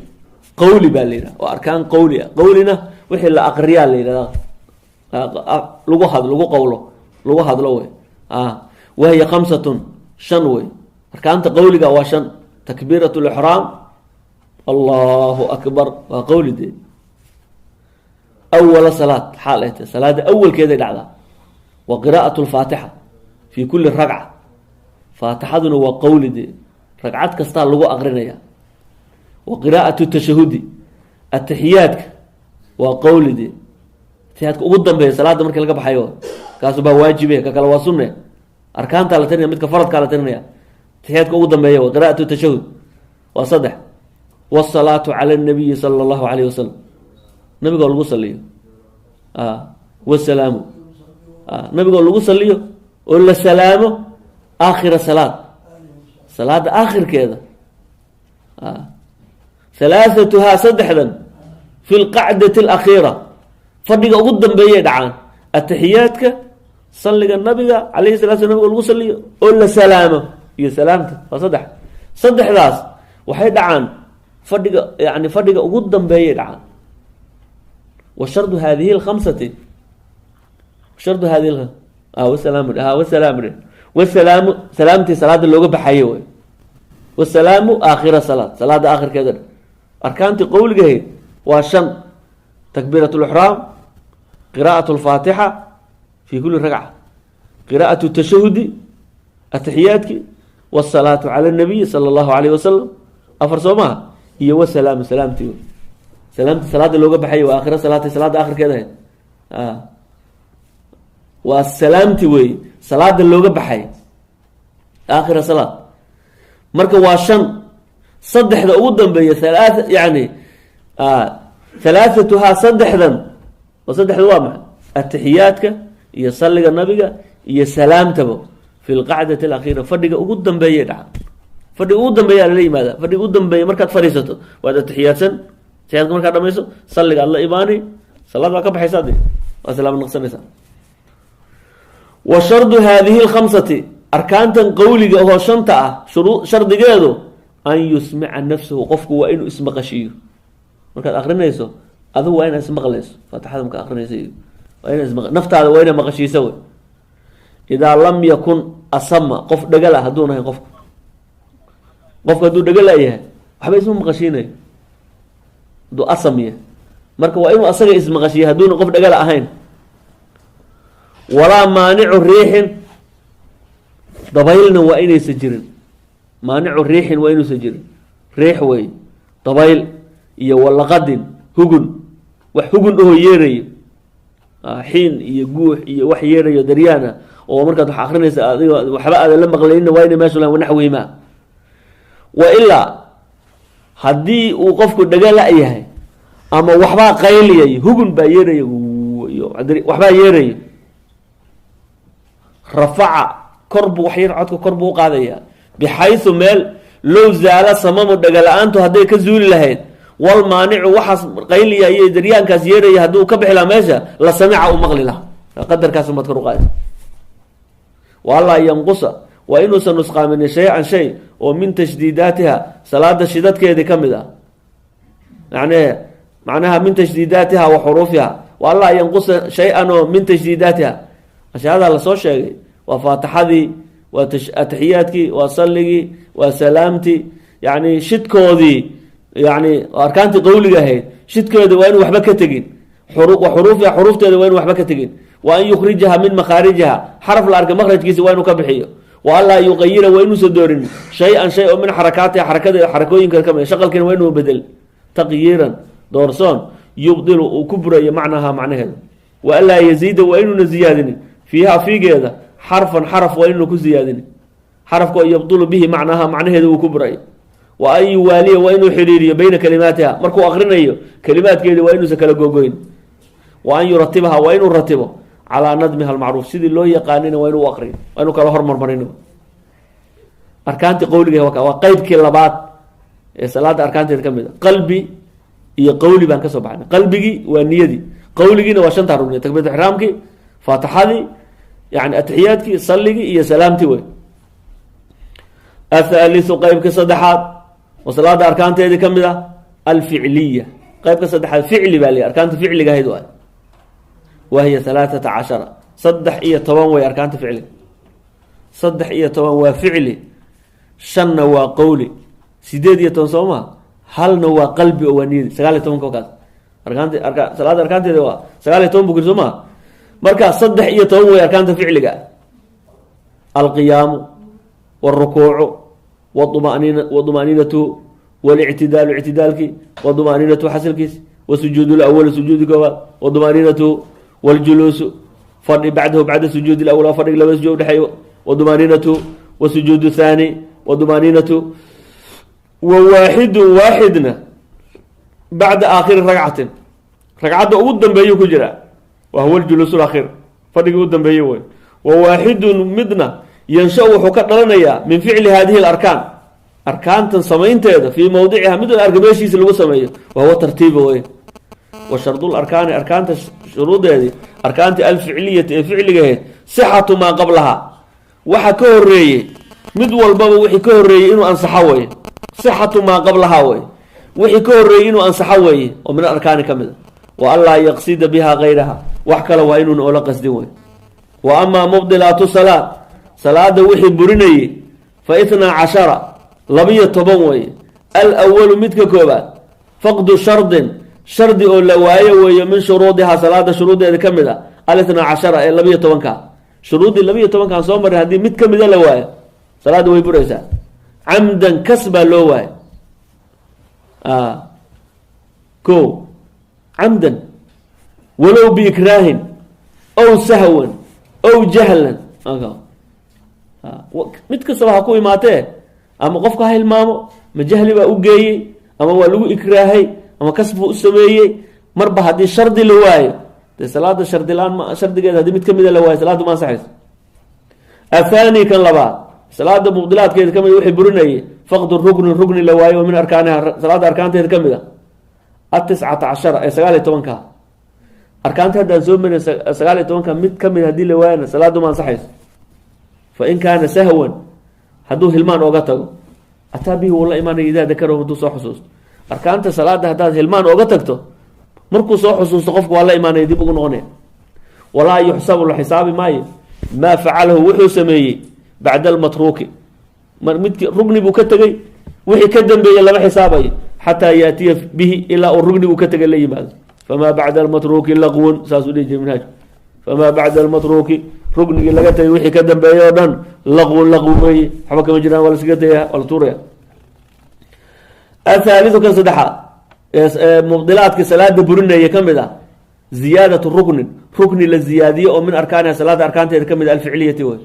qowli baa la yidhaha, waa arkaan qowli ah. Qowlina wixii la aqriyaa la yidhahda, lagu had lagu qowlo, lagu hadlo wey. Wahiya khamsatun, shan wey. Arkaanta qowliga waa shan: takbiirat lixraam, "Allahu akbar", waa qowli dee, awala salaad xaal ay tahay, salaada awalkeeday dhacdaa. Wa qiraa'at lfaatixa fi kuli ragca, faatixaduna waa qowli dee, ragcad kastaa lagu aqrinaya. Wa qiraa'atu tashahudi, atixiyaadka waa qowli dee, atixiyaadka ugu dambeeya salaada markii laga baxayo, kaasu baa waajibe, ka kale waa sunne. Arkaantaa la tirinaya, midka faradkaa la tirinaya, atixiyaadka ugu dambeeya wa qiraa'atu tashahud waa saddex. Wsalaatu cala nabiyi sala allahu alayh wasalam, nabigoo lagu saliyo, wasalaamu, nabigoo lagu saliyo oo la salaamo, aakhira salaad, salaada aakhirkeeda. Halaathatuhaa, saddexdan, fi lqacdati alakhiira, fadhiga ugu dambeeyay dhacaan: atixiyaadka, salliga nabiga calayhi salatu slam, nabigo lagu saliyo oo la salaamo, iyo salaamta, waa saddex. Saddexdaas waxay dhacaan fadhiga, yani fadhiga ugu dambeeyay dhacaan. Wa shardu hadihi lkhamsati, shardu hadihi, wasalaam, wasalaam, wasalaamu, salaamtii salaada looga baxaye wey. Wasalaamu aakhira salaad, salaada aakhirkeeda. Arkaantii qowligahayd waa shan: takbiirat lixraam, qiraa'at lfaatixa fi kuli ragca, qiraa'at tashahudi, atixiyaadki, wsalaatu cala nabiy sala allahu alayh wasalam, afar soo maha? Iyo wasalaamu, salaamtii wey, salaamtii salaada looga baxay, waa aakhira salaati, salaada aakhirkeeda ahayd, waa salaamti wey, salaada looga baxay, aakhira salaad. Marka waa shan, saddexda ugu dambeeya, halaa yani halaathatuhaa, saddexdan oo saddexda waa maxay? Atixiyaadka iyo salliga nabiga iyo salaamtaba, fi lqacdati alakhiira, fadhiga ugu dambeeyay dhaca. Fadhiga ugu dambeeyaa lala yimaada. Fadhiga ugu dambeeya markaad fadhiisato, waad atixiyaadsan. Atixiyaadka markaad dhamayso, salliga aad la imaani. Salaad waa ka baxaysaa de, waa salaam naqsanaysaa. Wa shardu haadihi lkhamsati, arkaantan qowliga ahoo shanta ah, shuruu shardigeedu an yusmica nafsahu, qofku waa inuu ismaqashiiyo. Markaad akrinayso adigu waa inaad ismaqlayso. Faatixada markaad akrinayso iyo waa inaad ismaq naftaada, waa inaad maqashiisa wey. Idaa lam yakun asama, qof dhagala hadduun ahayn qofku. Qofku hadduu dhagala yahay, waxba isma maqashiinayo hadduu asam yahay. Marka waa inuu asaga ismaqashiiya hadduuna qof dhagala ahayn. Walaa maanicu riixin, dabaylna waa inaysan jirin. Maanicu riixin waa inuusan jirin. Riix wey dabayl iyo walaqadin, hugun, wax hugun ahoo yeerayo, xiin iyo guux iyo wax yeerayo daryaan ah oo markaad wax akrinaysa adigo waxba aadan la maqlaynina, waa inay meesha lahan wanaxwihima. Wa ilaa haddii uu qofku dhaga la-yahay ama waxbaa qayliyay, hugun baa yeeraya iyo waxbaa yeerayo, rafaca, kor buu wax yar codka kor buu uqaadaya, bixaysu meel low zaala samamu, dhaga-la-aantu hadday ka zuuli lahayd, wal maanicu, waxaas qayliya iyo daryaankaas yeeraya, hadduu ka bixi lahaa meesha, la samica, uu maqli lahaa. Qadarkaas umaad kor uqaadaysa. Wa allaa yanqusa, waa inuusan nusqaaminin, shay-an shay oo min tashdiidaatiha, salaada shidadkeedii ka mid ah, yani macnaha min tashdiidaatiha wa xuruufiha. Wa allaa yanqusa shay-an oo min tashdiidaatiha, ashyaada lasoo sheegay waa faatixadii, waa atixiyaadkii, waa salligii, waa salaamtii, yani shidkoodii, yani arkaantii qowliga ahayd shidkeeda waa inuu waxba ka tegin. Wa xuruufiha, xuruufteeda waa inu waxba ka tegin. Wa an yukhrijaha min makhaarijiha, xaraf la arkay makhrajkiisa waa inuu ka bixiyo. Wa anlaa yuqayira, waa inuusan doorin, shay-an shay oo min xarakaatiha, xarakada xarakooyinka ka mid, shaqalkiina waa inuu bedel, taqyiiran, doorsoon, yubdilu, uu ku burayo, macnaha, macnaheeda. Wa anlaa yaziida, waa inuuna ziyaadinin, fiiha, fiigeeda, xarfan, xaraf waa inuuna ku ziyaadinin, xarafka oo yabdulu bihi macnaha, macnaheeda uu ku burayo. Wa an yuwaaliya, waa inuu xiriiriyo, beyna kalimaatiha, markuu akrinayo kalimaadkeeda waa inuusan kala gogoyn. Wa an yuratibaha, waa inuu ratibo, calaa nadmiha almacruuf, sidii loo yaqaanina waa inuu aqriyo, waa inuu kala hormarmarin. Arkaantii qowliga waa qeybkii labaad ee salaada arkaanteeda ka mid a. Qalbi iyo qowli baan kasoo baxnay. Qalbigii waa niyadii, qowligiina waa shantaa rugni: takbiirat ixraamkii, faatixadii, yani atixiyaadkii, salligii iyo salaamtii wey. Athaalithu, qeybka saddexaad oo salaada arkaanteedii ka mid ah, alficliya. Qeybka saddexaad ficli baa lihi, arkaanta ficliga ahayd waay. Wahiya 13, 13 way arkaanta ficliga. 13 waa ficli, shanna waa qowli, 18 soo maha? Halna waa qalbi oo waa niyadi, 19-ka kaas. Arkaanta arka salaada arkaanteeda waa 19 buu kiri, soo maha? Marka 13 way arkaanta ficliga. Alqiyaamu wاlrukuucu wumaniin waطumaaniinatuhu, walictidaalu, ictidaalkii, waطumaaniinatuhu, xasilkiis, wasujuud lawal, sujuudi koowaad, waطumaaniinatuhu, wاljuluusu, fadhi, bacdahu, bacda sujuud lawal, fadhig laba sujuud udhexeeyo, waطumaaniinatuhu, wasujuud thaani, waطumaaniinatuhu. Wa waaxidu, waaxidna, bacda aakhiri ragcatin, ragcadda ugu dambeeyuu ku jiraa, wa huwa ljuluus lakhiir, fadhigii u dambeeyey wey. Wa waaxidun, midna, yansha, wuxuu ka dhalanayaa, min ficli hadihi alarkaan, arkaantan samaynteeda, fii mawdiciha, mid la arka meeshiisa lagu sameeyo, wa huwa tartiiba wey. Wa shardul arkaani, arkaanta shuruudeedii, arkaantii alficliyati ee ficligahayd, sixatu maa qablaha, waxa ka horeeyey, mid walbaba wixii ka horeeyey inuu ansaxo weye. Sixatu maa qablahaa wey, wixii ka horeeyey inuu ansaxo weeye oo min alarkaani ka mid a. Wa anlaa yaqsida biha gayraha, wax kale waa inuuna oola qasdin wey. Wa amaa mubdilaatu salaad, salaada wixii burinayey, fa 12, 12 weeye. Alawalu, midka koobaad, faqdu shardin, shardi oo la waayo weeyo, min shuruudihaa, salaada shuruuddeeda ka mid a, al12 ee 12-ka. Shuruuddii 12-kaan soo marray haddii mid ka mida la waayo, salaadda way buraysaa. Camdan, kas baa loo waayo. Ko camdan, walow biikraahin ow sahwan ow jahlan, mid kastaba ha ku imaatee, ama qofka ha hilmaamo, ma jahli baa u geeyey, ama waa lagu ikraahay, ama kas buu u sameeyey. Marba haddii shardi la waayo, dee salaada shardi la-aan ma, shardigeeda haddii mid kamida la waayo, salaaddu ma ansaxayso. Athani, kan labaad, salaada mubdilaadkeeda kamid wixii burinayay, faqdu ruknin, rukni la waayo, oo min arkaaniha, salaada arkaanteeda ka mid a, 19 ee 19-ka. Arkaanta haddaan soo marin 19-ka mid ka mid haddii la waayana, salaaddu ma ansaxayso. Fa in kaana sahwan, hadduu hilmaan ooga tago, ataa bihi, wuu la imaanaya, idaa dakarahu, hadduu soo xusuusto. Arkaanta salaada haddaad hilmaan ooga tagto, markuu soo xusuusto qofku waa la imaanaya, dib ugu noqonaya. Walaa yuxsabu, la xisaabi maayo, maa facalahu, wuxuu sameeyey, bacda almatruuki. Midki rugni buu ka tegey, wixii ka dambeeyey lama xisaabayo, xataa yaatiya bihi, ilaa uu rugni uu ka tegay la yimaado. Famaa bacda almatruuki laqwun, saasuu dhihi jiray minhaaj. Famaa bacda almatruuki, rugnigii laga tegay wixii ka dambeeyey oo dhan, laqwun, laqwi weeye, waxba kama jiraan, waa la iskaga tegaya, waa la tuuraya. Athaalithu, kan saddexaad ee mubdilaadka salaada burinaya ka mid ah, ziyaadatu ruknin, rukni la ziyaadiyo oo min arkaaniha, salaada arkaanteeda ka mid ah, alficliyati wey,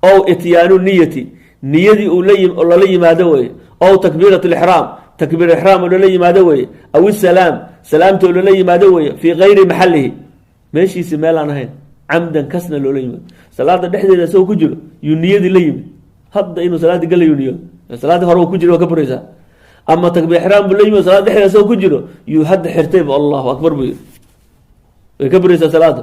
ow ityaanu niyati, niyadii uu lala yimaado weye, ow takbiirat lixraam, takbiir ixraam oo lala yimaado weye, aw isalaam, salaamta oo lala yimaado weye, fii gayri maxalihi, meeshiisi meel aan ahayn, camdan, kasna loola yimaado. Salaada dhexdeeda isagoo ku jiro yuu niyadii la yimid, hadda inuu salaadii galayu niyo, salaadii hore uu ku jiro, waa ka buraysaa. Ama takbiir ixraam buu la yimid, salaada dhexdeeda isagoo ku jiro yuu hadda xirtayba, "Allahu akbar" buu yiri, way ka buraysaa salaada.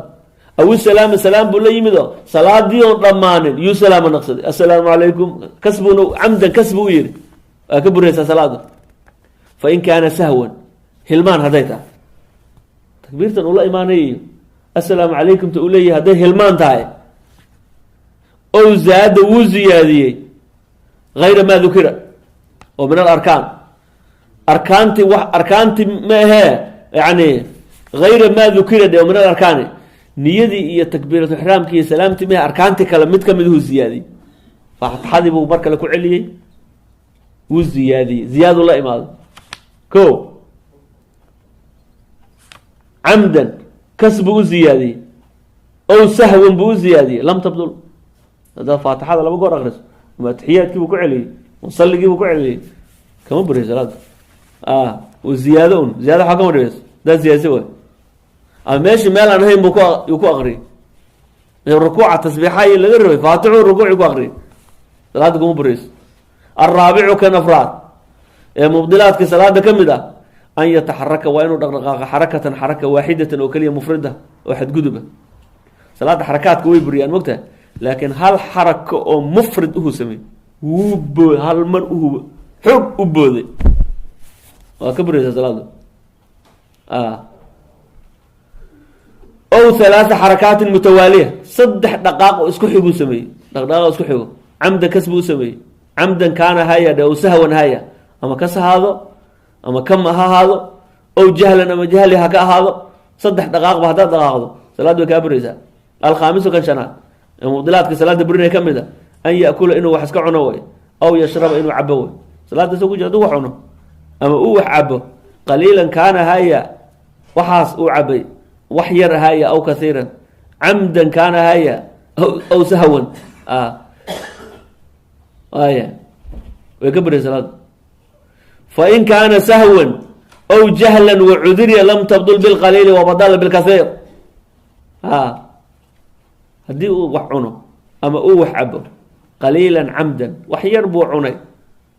Aw isalaama, salaam buu la yimid oo salaadii oon dhammaanin yuu salaama naqsaday, "Assalaamu calaykum", kas buuna, camdan, kas buu u yidhi, waa ka buraysaa salaada. Fa in kaana sahwan, hilmaan hadday tahay, takbiirtan uu la imaanay iyo "assalaamu calaykum" ta uu leeyahay hadday hilmaan tahay, ow zaada, wuu ziyaadiyey, hayra maa dukira oo min alarkaan, arkaanti wax arkaanti ma ahee, yani hayra maa dukira de oo min alarkaani, niyadii iyo takbiiratu ixraamki iyo salaamtii mahe, arkaantii kale mid kamid uhuu ziyaadiyey, faatixadii buu mar kale ku celiyey, wuu ziyaadiyey, ziyaadu la imaado ko, camdan, kas buu u ziyaadiyey, ow sahwan buu u ziyaadiyey, lam tabdul. Haddaad faatixada laba goor akriso, ama atixiyaadkii buu ku celiyey, salligii buu ku celiyey, kama buray salaada. Ziyaado un ziyada waxaa kama dhigayso haddaad ziyaadisa waay. Ama meeshii meel aan ahayn buu ku yuu ku akriyay, rukuuca tasbiixa iyo laga rabay faatixu rukuuci ku akriyay, salaada kuma burayso. Alraabicu, kan afraad ee mubdilaadka salaada ka mid ah, an yataxaraka, waa inuu dhaqdhaqaaqa, xarakatan, xaraka, waaxidatan, oo keliya, mufrida, oo xadguduba. Salaada xarakaadka way buriyaan, mogtahay, laakiin hal xarako oo mufrid uhuu sameey, wuu boo hal mar uhuba xoog u booday, waa ka buraysaa salaada. Ow halaatha xarakaatin mutawaaliya, saddex dhaqaaq oo isku xiguu sameeyey, dhaqdhaqaaq isku xigo, camdan, kas buu u sameeyey, camdan kaana haya dhe, ow sahwan haya, ama kas ahaado ama kama ha ahaado, ow jahlan, ama jahli ha ka ahaado, saddex dhaqaaqba haddaad dhaqaaqdo, salaad way kaa buraysaa. Alkhaamisu, kan shanaad ee mubdilaadka salaada burinaya ka mid a, an yaakula, inuu wax iska cuno way, aw yashraba, inuu cabo way. Salaada isagoo ku jira haduu wax cuno ama uu wax cabo, qaliilan kaana haya, waxaas uu cabay wax yar haya, aw kaiiran, camdan kaana haya aw sahwan, aya way ka buray salaada. Fain kaana sahwan aw jahlan wacuduriya, lam tabdul bilqaliili wabadala bilkaiir. Haddii uu wax cuno ama uu wax cabo, qaliilan camdan, wax yar buu cunay,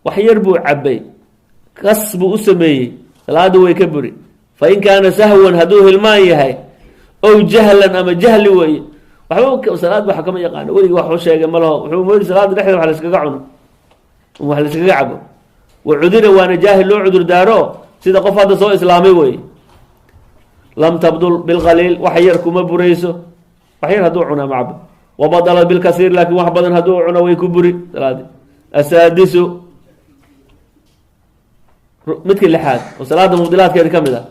wax yar buu cabay, kas buu u sameeyey, salaada way ka buri. Fain kaana sahwan, hadduu hilmaan yahay, ow jahlan, ama jahli weeye, waxba salaad waxa kama yaqaano, weligii wax u sheegay ma laho, wuxuu moodi salaada dhexdeeda wax la iskaga cuno, wax la iskaga cabo, wa cudira, waana jaahil loo cudur daaro, sida qof hadda soo islaamay weye, lam tabdul bilqaliil, wax yar kuma burayso, wax yar hadduu cuno ama cabo, wabadala bilkasiir, laakiin wax badan hadduu cuno way ku buri salaadi. Asaadisu, midka lixaad oo salaada mubdilaadkeeda ka mid ah,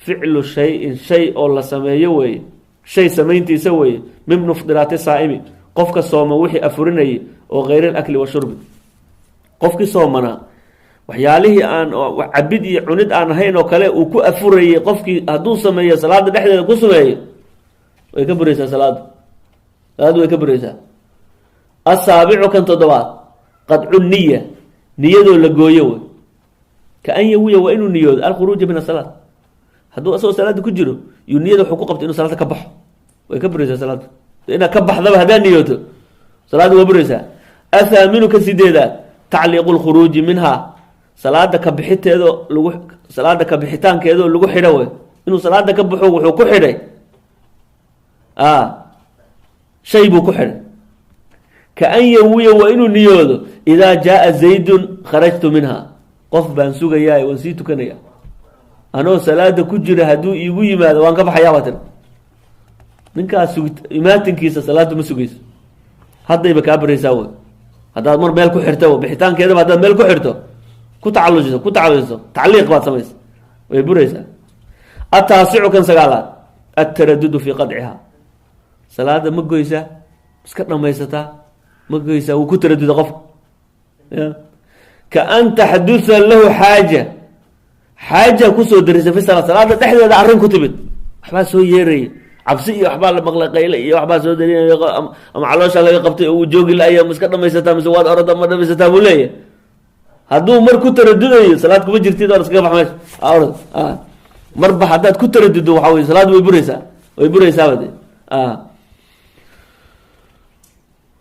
ficlu shayin, shay oo la sameeyo weeye, shay samayntiisa weeye, min mufdiraati saa'imi, qofka sooma wixii afurinayay, oo kayr alakli washurbi. Qofkii soomanaa waxyaalihii aan cabid iyo cunid aan ahayn oo kale uu ku afurayay, qofkii hadduu sameeyo, salaada dhexdeeda ku sameeyo, way ka buraysaa salaada, salaadda way ka buraysaa. Asaabicu, kan toddobaad, qadcu niya, niyadoo la gooyo wey, ka an yawiya, waa inuu niyoodo, alkhuruuja min asalaat. Hadduu asagoo salaada ku jiro yuu niyada wuxuu ku qabtay inuu salaada ka baxo, way ka buraysaa salaada. Inaad ka baxdaba haddaad niyooto, salaadda waa buraysaa. Athaaminu, ka sideedaad, tacliiqu lkhuruuji minha, salaada ka bixiteedo lagu salaada ka bixitaankeedoo lagu xidho wey, inuu salaada ka baxo wuxuu ku xidhay. Shay buu ku xidhay. Ka an yawiya, waa inuu niyoodo, idaa jaaa zaydun kharajtu minha. Qof baan sugayaa, waan sii tukanaya, anoo salaada ku jira hadduu iigu yimaado waan ka baxayaa, baa tiri. Ninkaas sug imaatinkiisa salaaddu ma sugayso, haddayba kaa baraysaa wey. Haddaad mar meel ku xirto, bixitaankeedaba haddaad meel ku xirto, ku tacalujiso, ku tacalujiso, tacliiq baad samaysa, way buraysaa. Ataasicu, kan sagaalaad, altaradudu fii qadciha. Salaada ma goysaa, iska dhamaysataa, ma goysaa? Wuu ku taraduda qofka. Ya ka an taxdutha lahu xaaja, xaaja kusoo darisa fi salaad, salaada dhexdeeda arrin ku timid, waxbaa soo yeeraya, cabsi iyo waxbaa la maqlay, qayle iyo waxbaa soo darinaya, ama caloosha laga qabtay oo uu joogi la-aya. Ma iska dhamaysataa mise waad orada, ma dhamaysataa, buu leeyahay. Hadduu mar ku taradudayo, salaad kuma jirtid, or iskaga bax meesha, orad. Marba haddaad ku taradudo, waxa wey salaad way buraysaa, way buraysaaba de.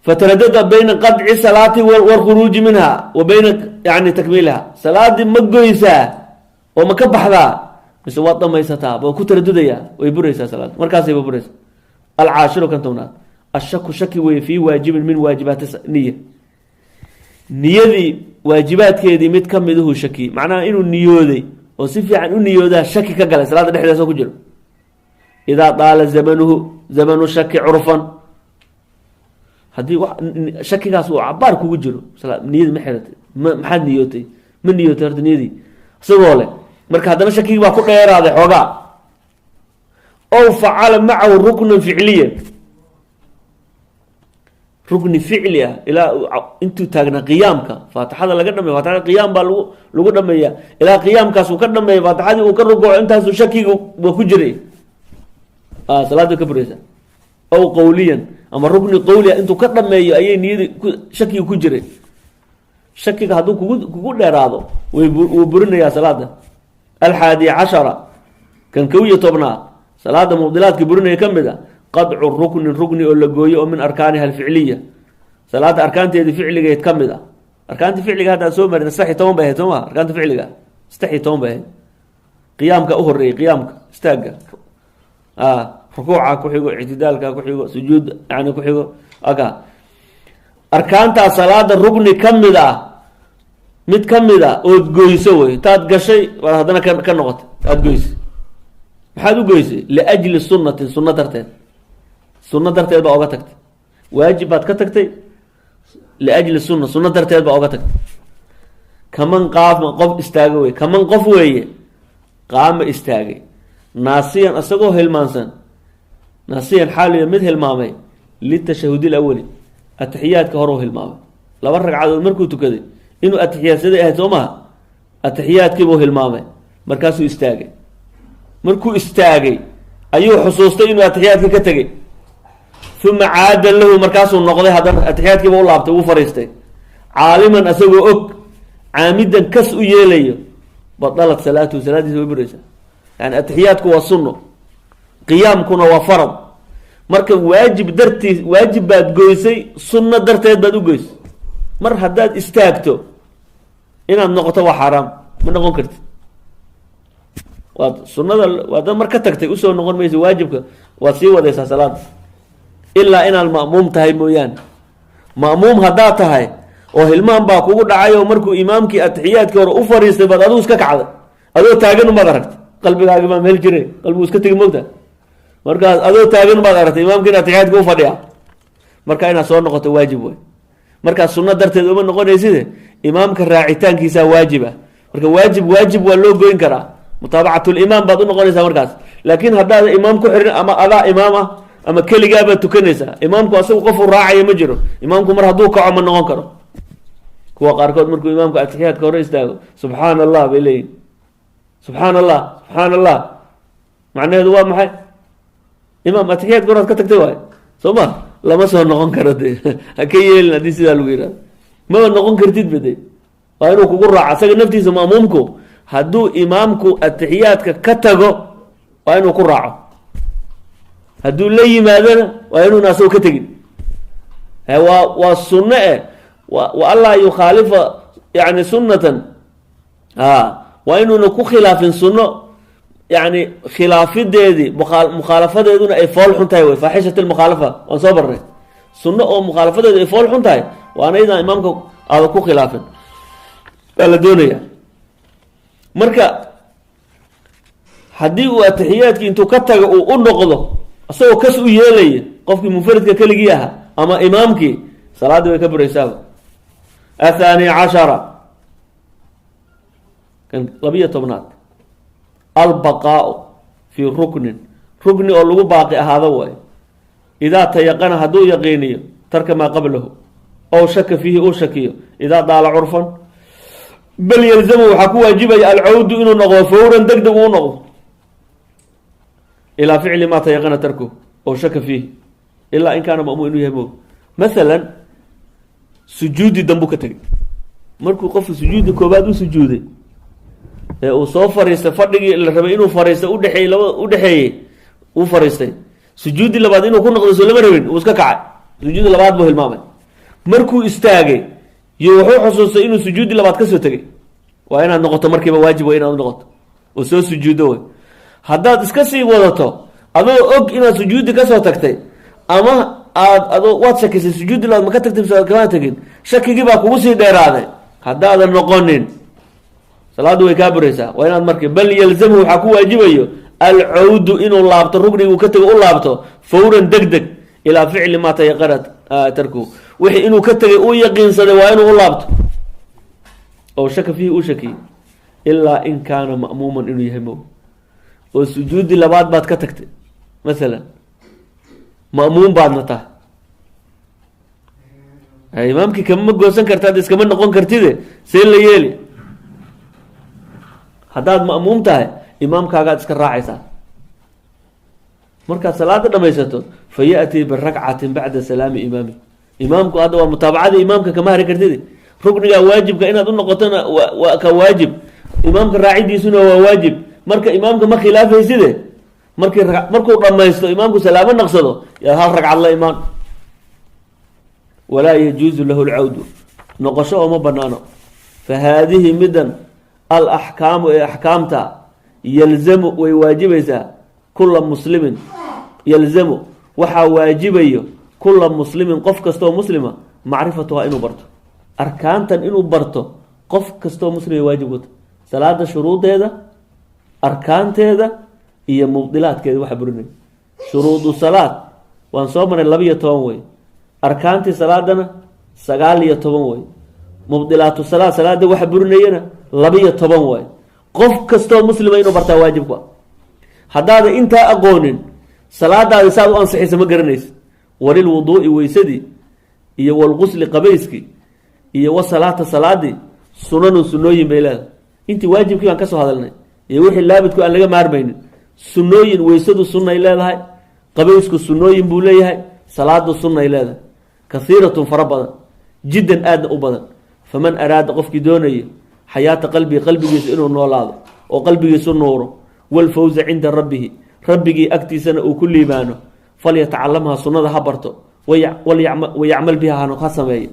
Fataradada bayna qadci salaati wlkhuruuji minha wa bayna yani takmiiliha. Salaadii ma goysaa oo ma ka baxdaa mise waad dhamaysataa, waa ku taradudaya, way buraysaa salaad, markaasayba buraysaa. Alcaashiru, kan 10aad, ashaku, shaki wey, fii waajibin min waajibaati niya, niyadii waajibaadkeedii mid ka miduhu shaki, macnaha inuu niyooday oo si fiican u niyoodaa shaki ka galay salaada dhexdeesa ku jiro. Idaa daala zamanuhu, zamanu shaki curfan, haddii shakigaas uu cabaar kugu jiro, niyadi ma xiratay, ma maxaad niyootay, ma niyootay horta niyadii, isagoo leh. Marka haddana shakigii baa ku dheeraaday xoogaa. Ow facala macahu ruknan ficliyan, rukni ficli ah, ilaa intuu taagnaa qiyaamka faatixada laga dhameey, faatixada qiyaam baa lagu dhameeya, ilaa qiyaamkaas uu ka dhameeya, faatixadii uu ka rukuuco, intaasu shakiga waa ku jiray, salaada ka buraysa. Aw qawliyan, ama rukni qawliya intuu ka dhameeyo ayay niyadii ku shakiga ku jiray. Shakiga hadduu kugu dheeraado, way wuu burinayaa salaada. Alxaadi cashara, kan 11aad, salaada mubdilaadka burinaya ka mid a, qadcu ruknin, rukni oo la gooyo oo min arkaaniha alficliya, salaada arkaanteedii ficligeed ka mid a. Arkaanta ficliga hadda aan soo marin 13 bay ahayd, soo maha? Arkaanta ficliga 13 bay ahayd. Qiyaamka u horeeyey, qiyaamka, istaaga, rukuuca ku xigo, ictidaalka ku xigo, sujuud yani ku xigo. Aka arkaantaa salaada rukni ka mid ah, mid ka mid a ood goyso wey. Intaad gashay waad haddana ka noqotay, aada goysay. Maxaad u goysay? Liajli sunnatin, sunno darteed, sunno darteed baa oga tagtay. Waajib baad ka tagtay liajli sunna, sunno darteed baa oga tagtay. Kaman qaama, qof istaaga wey, kaman qof weeye, qaama istaagay, naasiyan, isagoo hilmaansan, naasiyan xaaliya, mid hilmaamay, litashahudi lawali, atixiyaadka hore u hilmaamay. Laba ragcadood markuu tukaday inuu atixiyaadsaday ahayd, soo maha? Atixiyaadkiibuu hilmaamay, markaasuu istaagay. Markuu istaagay ayuu xusuustay inuu atixiyaadka ka tegey. Uma caada lahu, markaasuu noqday haddana, atixiyaadkiiba u laabtay, wuu fariistay, caaliman, asagoo og, caamidan, kas u yeelayo, badalat salaatuhu, salaadiisa way buraysaa. Yani atixiyaadku waa sunno, qiyaamkuna waa farad. Marka waajib dartiis, waajib baad goysay, sunno darteed baad u goysay. Mar haddaad istaagto, inaad noqoto waa xaaraam, ma noqon kartid. Waad sunnada waad mar ka tagtay, usoo noqon maysa waajibka, waad sii wadaysaa salaada, ilaa inaad ma'muum tahay mooyaane. Ma'muum haddaad tahay oo hilmaan baa kugu dhacay, oo markuu imaamkii atixiyaadkii hore u fariistay baad adigu iska kacday, adoo taagan umaad aragtay, qalbigaagi baa meel jire, qalbigu iska tegi mogta. Markaas adoo taagan baad aragtay imaamkiina atixiyaadka u fadhiya, marka inaad soo noqoto waajib wey. Markaa sunno darteed uma noqonayside, imaamka raacitaankiisaa waajib ah. Marka waajib waa loo goyn karaa, mutaabacatulimaam baad u noqonaysaa markaas. Laakiin haddaada imaam ku xirin, ama adaa imaam ah ama keligaa baad tukanaysaa, imaamku asagu qofuu raacaya ma jiro. Imaamku mar hadduu kaco ma noqon karo. Kuwa qaarkood markuu imaamku atixiyaadka hore istaago, "Subxaana Allah" bay leeyihin, "Subxaana Allah, subxaana Allah." Macnaheedu waa maxay? Imaam, atixiyaadka horaad ka tagtay waay, soo ma? Lama soo noqon karo de, ha ka yeelin. Haddii sidaa lagu yihahdo, maba noqon kartid ba de, waa inuu kugu raaco isaga naftiisa. Ma'muumku hadduu imaamku atixiyaadka ka tago, waa inuu ku raaco. Hadduu la yimaadona, waa inuuna asagoo ka tegin. Waa sunno e, wa anlaa yukhaalifa yani sunnatan, a waa inuuna ku khilaafin sunno. yani khilaafideedii mukhaalafadeeduna ay fool xun tahay wey. Faaxishat lmukhaalafa waan soo barnay. Sunno oo mukhaalafadeedu ay fool xun tahay waana idaan imaamka aada ku khilaafin baa la doonaya. Marka haddii uu atixiyaadkii intuu ka tago uu u noqdo isagoo kas u yeelaya, qofkii munfaridka keligii ahaa ama imaamkii, salaaddii way ka buraysaaba. Athani cashara, kan 12aad, albaqaau fii ruknin, rukni oo lagu baaqi ahaado waayo. Idaa tayaqana, hadduu yaqiiniyo, tarka maa qablahu, ow shaka fiihi, uu shakiyo, idaa daala curfan, bal yalzamu, waxaa ku waajibaya, alcawdu, inuu noqdo, fawran, deg deg uu noqdo, ilaa ficli maa tayaqana tarkuhu ow shaka fiihi, ilaa in kaana ma'muum inuu yahay moog. Masalan, sujuudi dambuu ka tegay. Markuu qofku sujuudi koobaad u sujuuday ee uu soo fariistay, fadhigii la rabay inuu fariistay udhexeeyey, laba udhexeeyey uu fariistay, sujuudi labaad inuu ku noqdo soo lama rabin? Uu iska kacay, sujuudi labaad buu hilmaamay. Markuu istaagay iyo wuxuu xusuustay inuu sujuudi labaad kasoo tegay. Waa inaad noqoto markiiba, waajib waa inaad noqoto oo soo sujuuddo wey. Haddaad iska sii wadato adoo og inaad sujuudi kasoo tagtay, ama aad adoo waad shakisay, sujuudi labaad ma ka tagtay mise kama tegin, shakigii baa kugu sii dheeraaday, haddaadan noqonin salaaddu way kaa buraysaa. Waa inaad marki, bal yalzamhu, waxaa ku waajibayo, alcawdu, inuu laabto, rukniguu ka tego u laabto, fawran, deg deg, ilaa ficli maa tayaqana tarkuhu, wixii inuu ka tegay uu yaqiinsaday waa inuu u laabto, oo shaka fiihi, uu shakiyey, ilaa in kaana ma'muuman inuu yahay mo. Oo sujuudi labaad baad ka tagtay masalan, ma'muum baadna tahay, imaamkii kama goosan karta, ad iskama noqon kartide, see la yeeli? Haddaad ma'muum tahay, imaamkaagaad iska raacaysaa. Markaad salaada dhamaysato, fa ya'tii birakcatin bacda salaami imaami. Imaamku hadda waa mutaabacadii, imaamka kama hari kartid. Ruknigaa waajibka inaad u noqotona waa ka waajib, imaamka raacidiisuna waa waajib. Marka imaamka ma khilaafhayside, markii markuu dhamaysto imaamku salaamo naqsado, yaad hal ragcad la imaan. Walaa yajuusu lahu lcawdu, noqosho oo ma banaano. Fa haadihi midan, alaxkaamu ee axkaamta, yalzamu, way waajibaysaa, kula muslimin, yalzamu, waxaa waajibayo, kula muslimin, qof kastoo muslima, macrifatuhaa, inuu barto arkaantan, inuu barto qof kastoo muslim ay waajib ku tahay: salaada shuruudeeda, arkaanteeda iyo mubdilaadkeeda, waxa burinaya. Shuruudu salaad waan soo maray, 12 wey. Arkaantii salaadana 19 wey. Mubdilaatu salaad, salaada waxa burinayana, 12 waay. Qof kastoo muslima inuu bartaa waajib ku ah. Haddaada intaa aqoonin, salaadaadi saad u ansixaysa ma garanaysa. Walilwuduui, weysadii, iyo walgusli, qabayskii, iyo wasalaata, salaadii, sunanun, sunooyin bay leedahay. Intii waajibkii baan kasoo hadalnay iyo wixii laabidku aan laga maarmaynin. Sunooyin, weysadu sunnay leedahay, qabaysku sunooyin buu leeyahay, salaadu sunnay leedahay, kahiiratun, fara badan, jiddan, aadna u badan. Faman araada, qofkii doonayo, xayaata qalbihi, qalbigiisa inuu noolaado oo qalbigiisu nuuro, walfawza cinda rabbihi, rabbigii agtiisana uu ku liibaano, falyatacalamha, sunnada ha barto, wayacmal biha, ha sameeyo.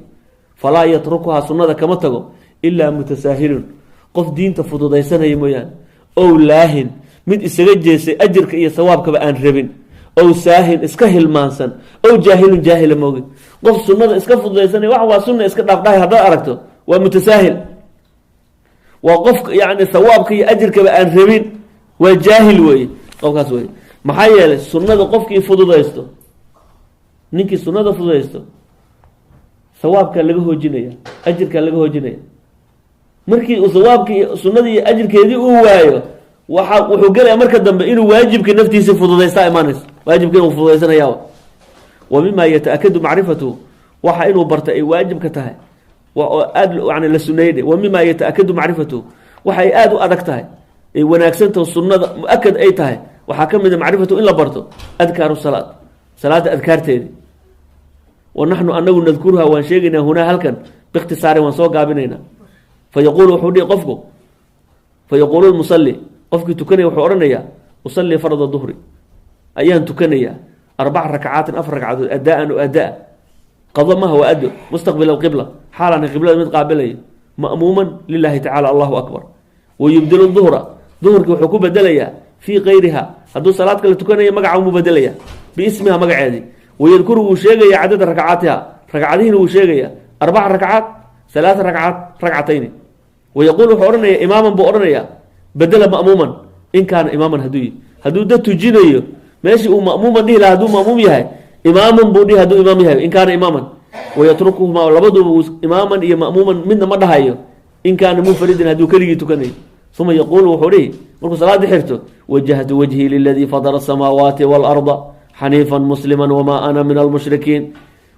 Falaa yatrukuhaa, sunnada kama tago, ilaa mutasaahilun, qof diinta fududaysanaya mooyaane, ow laahin, mid isaga jeestay ajirka iyo sawaabkaba aan rabin, ow saahin, iska hilmaansan, ow jaahilun, jaahila mooge. Qof sunnada iska fududaysanaya, wax waa sunna iska dhaafdhahay haddaad aragto, waa mutasaahil, waa qof yani sawaabka iyo ajirkaba aan rabin, waa jaahil weeye qofkaas wey. Maxaa yeelay, sunnada qofkii fududaysto, ninkii sunnada fududaysto, sawaabkaa laga hoojinaya, ajirkaa laga hoojinaya. Markii uu sawaabkii sunnadii iyo ajirkeedii uu waayo, waxa wuxuu gelaya marka dambe inuu waajibka naftiisa fududaystaa imaanayso, waajibka inuu fududaysanaya. Wa mima yata-akadu macrifatuhu, waxa inuu barta ay waajibka tahay oo aad yani la suneeyay. Wa mima yata-akadu macrifatuhu, waxay aada u adag tahay, ay wanaagsantaho, sunnada mu-akad ay tahay, waxaa ka mid a macrifatu, in la barto, adkaaru salaad, salaada adkaarteedii. Wa naxnu, anagu, nadkuruha, waan sheegaynaa, hunaa, halkan, biikhtisaarin, waan soo gaabinaynaa. Fa yaquulu, wuxuu dhihi qofku, fa yaquulu lmusalli, qofkii tukanaya wuxuu odhanayaa: usallii farda duhri, ayaan tukanayaa, arbaca rakcaatin, afar ragcadood, adaa-an o adaa, qado maha, waa ado, mustaqbil alqibla, xaalaan qiblada mid qaabilayo, ma'muuman lilahi tacala, allahu akbar. Wayubdilu duhra, duhurkii wuxuu ku bedelayaa, Fii kayriha, hadduu salaad kale tukanaya, magaca umuu bedelaya, biismiha, magaceedii. Wayadkuru, wuu sheegaya, cadada rakcaatiha, ragcadihiina wuu sheegaya, arbaca rakcaat, halaaa rakcaat, ragcatayni. Wayaquul, wuxuu odhanaya, imaaman buu odhanaya bedela ma'muuman, in kaana imaaman, hadduu yihi, hadduu dad tujinayo, meeshii uu ma'muuman dhihi laha, hadduu ma'muum yahay, imaaman buu dhihi, hadduu imaam yahay, in kaana imaaman. Wayatrukuhuma, labaduba imaaman iyo ma'muuman midna ma dhahayo, in kaana munfaridan, hadduu keligii tukanayo. Uma yaquulu, wuxuu dhihi markuu salaadii xirto: "Wajahtu wajhii liladii fadara asamaawaati waalarda xaniifan muslima wamaa ana min almushrikiin."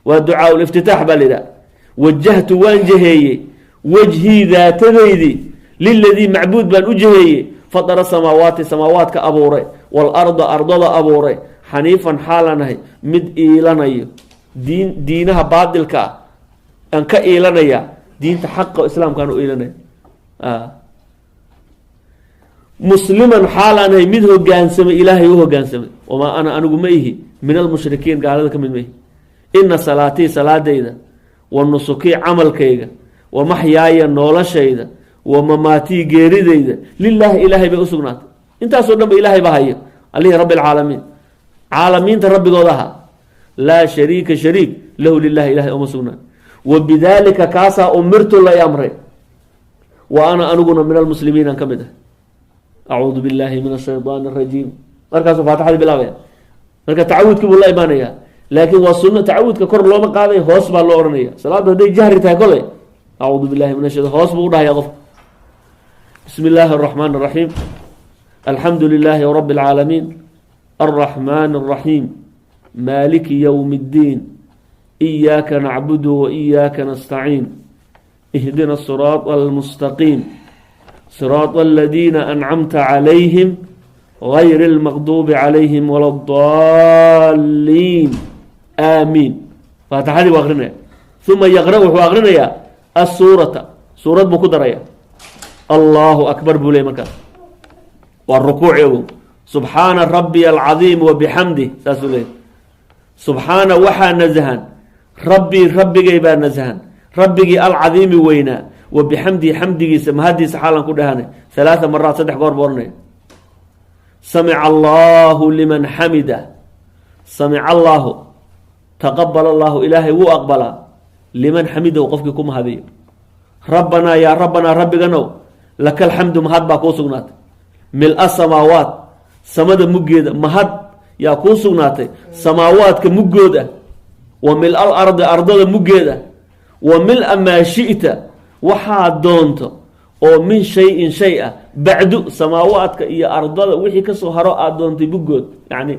Waa ducaa liftitaax baa la yidhaha. Wajahtu, waan jaheeyey, wajhii, daatadaydii, liladii, macbuud baan u jaheeyey, fadara samaawaati, samaawaadka abuuray, waalarda, ardada abuuray, xaniifan, xaalanahay mid iilanayo diin, diinaha baadilka ah aan ka iilanaya, diinta xaqa islaamkaan u iilanaya, musliman, xaalaanahay mid hogaansamay, Ilaahay u hogaansamay. Wamaa ana, anigu ma ihi, min almushrikiin, gaalada ka mid ma ihi. Ina salaatii, salaadayda, wa nusukii, camalkayga, wa maxyaaya, noolashayda, wa mamaatii, geeridayda, lilaahi, Ilaahay bay usugnaatay. Intaasoo dhan ba Ilaahay baa hayo, allihii rabbi alcaalamiin, caalamiinta rabbigooda aha. Laa shariika, shariik, lahu, lilahi, Ilahay uma sugnaan. Wa bidaalika, kaasaa, umirtu, lay amray, wa ana, aniguna, min almuslimiin aan ka mid ah. Acuudu billahi min ashayطaan arajiim. Markaasuu faatixadii bilaabaya. Marka tacawudkii buu la imaanaya, laakiin waa sunno, tacawudka kor looma qaaday, hoos baa loo ohanaya. Salaaddu hadday jahri tahay, koley acuudu billahi min ashaytan hoos buu udhahaya qofka. Bismi illaahi araxmaan araxiim. Alxamdu lilaahi rabi اlcaalamiin, alraxmaan araxiim, maaliki yowmi اddiin, iyaaka nacbudu wa iyaaka nastaciin, ihdina siraata almustaqiim, siraata aladiina ancamta calayhim, gayri اlmaqduubi calayhim wala اdaliin, aamiin. Faatixadii buu akrinaya. Uma yaqra, wuxuu akrinayaa, asuurata, suurad buu ku daraya. Allahu akbar buu ley markaas, waa rukuuci ogow. Subxaana rabbiya alcadiim wa bixamdih, saasuu leeyay. Subxaana, waxaa nasahan, rabbii, rabbigay baa nasahan, rabbigii alcadiimi weynaa, wa bixamdihi, xamdigiisa, mahadiisa xaalan ku dhahanay. Halaaa maraat, saddex goor buu ohanaya. Samica allahu liman xamida. Samica allaahu, taqabal allahu, Ilaahay wuu aqbalaa, liman xamidahu, qofkii ku mahadiyo. Rabbanaa, yaa rabbanaa, rabbiganow, laka alxamdu, mahad baa kuu sugnaatay, mil-a samaawaat, samada muggeeda mahad yaa kuu sugnaatay, samaawaadka muggood ah, wa mil-al ardi, ardada muggeed ah, wa mil-a maa shi'ta, waxaad doonto oo, min shay-in, shay ah, bacdu, samaawaadka iyo ardada wixii kasoo haro aada doontay muggood, yacni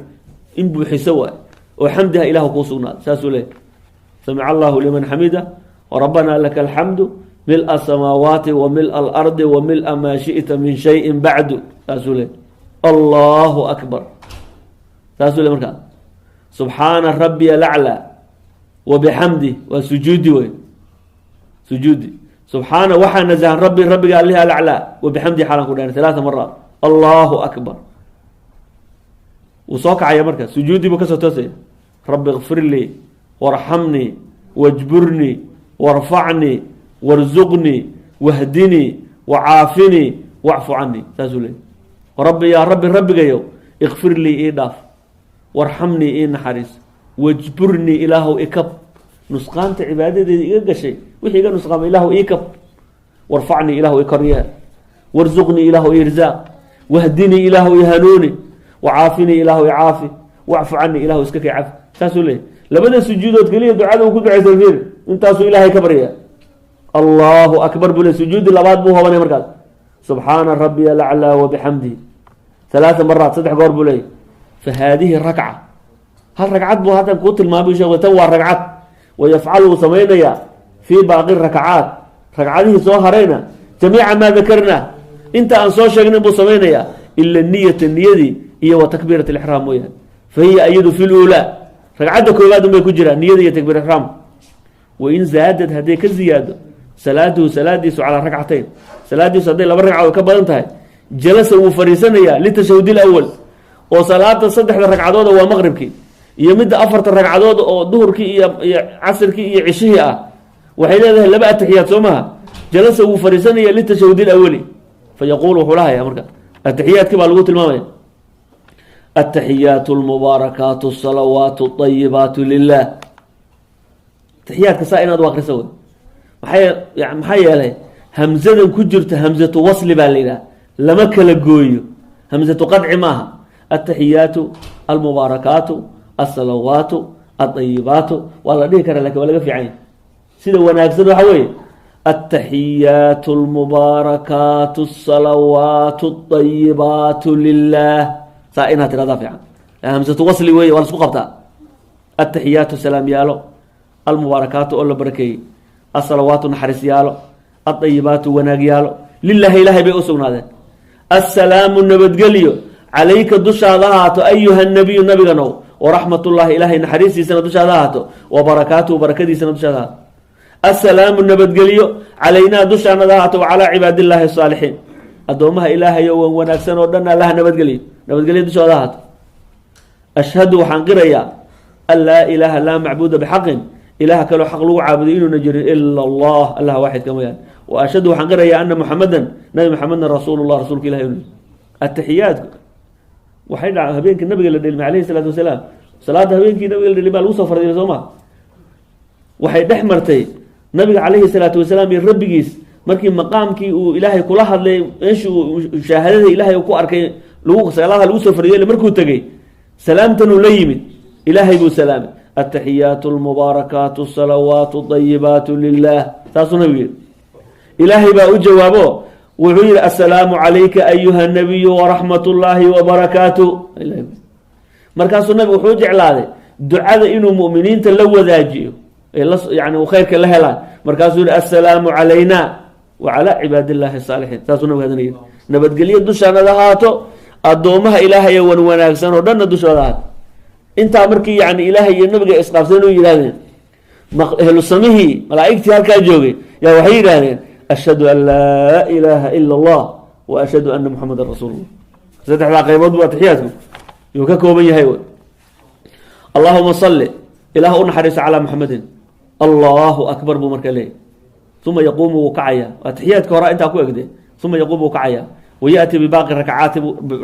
in buuxiso waay oo xamdiha ilahu kuu sugnaaday. Saasuu leeyahy. Samica allahu liman xamida. Rabbanaa laka alxamdu mil-a samaawaati wa mil-a alardi wa mil-a maa shi'ta min shayin bacdu. Saasuu leey. Allahu akbar, saasuu le. Markaa subxaana rabbiya laclaa wa bixamdi, waa sujuudi wey, sujuudi. Subxaana, waxaa nasahan, rabbi, rabbiga alihi, alaclaa, wa bixamdi, xaalan ku dheer. Halaaa maraat. Allahu akbar. Wuu soo kacaya marka, sujuudi buu kasoo toosaya. Rabbi ikfir lii warxamnii wajburnii warfacnii warzuqnii wahdinii wacaafinii wacfu canii. Saasuu leeyay. Rabbi, yaa rabbi, rabbigayow, ikfir lii, ii dhaaf, warxamnii, ii naxariis, wajburnii, ilaahow ikab, nusqaanta cibaadadeeda iga gashay, wixii iga nusqaama ilaahu ii kab, warfacnii, ilaahu i koryeel, warzuqnii, ilaahu i irzaaq, wahdinii, ilaahu i hanuuni, wacaafinii, ilaahu i caafi, wacfu canii, ilahu iska kay cafi. Saasuu leeyay. Labada sujuudood keliya ducada uu ku ducaysan, fiir, intaasuu Ilaahay ka baryaya. Allahu akbar buu le. Sujuudi labaad buu hobanay markaas. Subxaana rabbiya alaclaa wabixamdihi halaaa maraat, saddex goor buu leeyay. Fa haadihi rakca, hal ragcad buu haddan kuu tilmaamay sheekhu, tan waa ragcad. Wayafcalu, wuu samaynayaa, fii baaqi rakacaat, ragcadihii soo harayna, jamiica maa dakarnaa, inta aan soo sheegnay buu samaynayaa, ila niyata, niyadii, iyo wa takbiirat alixraam mooyaane. Fa hiya iyadu fi luulaa, ragcadda koowaad unbay ku jiraan niyada iyo takbiir ixraam. Wain zaadad, hadday ka ziyaado, salaatuhu, salaadiisu, calaa ragcatayn, salaadiisu hadday laba ragcadood ka badan tahay, jalasa, wuu fariisanayaa, litashahudi lawal, oo salaada saddexda ragcadooda waa maqribkii, iyo midda afarta ragcadood oo duhurkii iyo casirkii iyo cishihii ah, waxay leedahay laba atixiyaad, soo maha? Jalasa, wuu fariisanaya, litashahudi lawali. Fa yaquulu, wuxuu lahaya marka, atixiyaadkii baa lagu tilmaamaya. Ataxiyaatu almubaarakaatu asalawaatu ayibaatu lilah. Taxiyaadka saa inaad u akrisa wey. Maxaa yeelay hamzadan ku jirta hamzatu wasli baa la yidhaha, lama kala gooyo, hamzatu qadci maaha. Ataxiyaatu almubaarakaatu asalawaatu aayibaatu waa la dhihi karaa, lakin waa laga fiican yahy. Sida wanaagsan waxa weeye ataxiyaatu almubaarakaatu asalawaatu ayibaatu lilah, saa inaad tirahdaa fiican. Hamsatu wasli weeye, waa la isku qabtaa. Ataxiyaatu salaam yaalo, almubaarakaatu oo la barakeeyey, asalawaatu naxariis yaalo, aayibaatu wanaag yaalo, lilahi ilaahay bay u sugnaadeen. Assalaamu nabadgelyo calayka dushaada ahaato, ayuha nabiyu nabiganow, waraxmat ullaahi ilaahay naxariistiisana dushaada ahaato, wa barakaatuhu barakadiisana dushaada ahaato. Assalaamu nabadgelyo calaynaa dushaanada ahaato, wa calaa cibaadillaahi asaalixiin, addoomaha ilaahay oo wan wanaagsan oo dhan allaha nabadgeliyo, nabadgelyo dushooda ahaato. Ashhadu waxaan qirayaa an laa ilaaha, laa macbuuda bixaqin, ilaah kaloo xaq lagu caabuday inuuna jirin, ila allah, allah waaxidka mooyaane. Wa ashhadu waxaan qirayaa ana Muxamedan, nabi Maxamedna, rasuulullah, rasuulka ilahi inuu. Ataxiyaadku waxay dhaca habeenkii nabiga la dhelmay alayhi salaatu wasalaam. Salaada habeenkii nabiga la dhelmay baa lagu soo fardiray, soo ma? Waxay dhex martay nabiga calayhi salaatu wasalaam iyo rabbigiis markii maqaamkii uu ilaahay kula hadlay, meeshii uu mushaahadada ilaahay uu ku arkay, lagu salaadaha lagu soo fardiyay markuu tegey, salaamtanuu la yimid, ilaahay buu salaamay. Ataxiyaatu almubaarakaatu asalawaatu ayibaatu lilah, saasuu nabigu yihi. Ilaahay baa u jawaabo, wuxuu yihi: assalaamu calayka ayuha nabiyu waraxmat ullaahi wabarakaatu. Markaasuu nabigu wuxuu jeclaaday ducada inuu mu'miniinta la wadaajiyo, yani khayrka la helaan. Markaasuu yihi: assalaamu calayna wa calaa cibaad illahi asaalixiin. Saasuu nabigu hadana yii: nabadgelyo dushaanada ahaato, addoomaha ilaahay ee wan wanaagsan oo dhanna dushooda ahaato. Intaa markii yani ilaahay iyo nabiga isqaabsan u yidhahdeen, ehlu samihii malaa'igtii halkaa joogay yaa waxay yidhaahdeen: ashhadu an laa ilaaha ila allah wa ashhadu ana muxamadan rasuulullah. Saddexdaa qaybood buu atixiyaadku yuu ka kooban yahay. Allahuma salli, ilaah u naxariiso, calaa Muxamedin. Allahu akbar buu markaa leeyahy. Uma yaquumu, wuu kacaya. Atixiyaadka hore intaa ku egde. Uma yaquumu, wuu kacaya. Wayaأti bibaaqi rakacaati,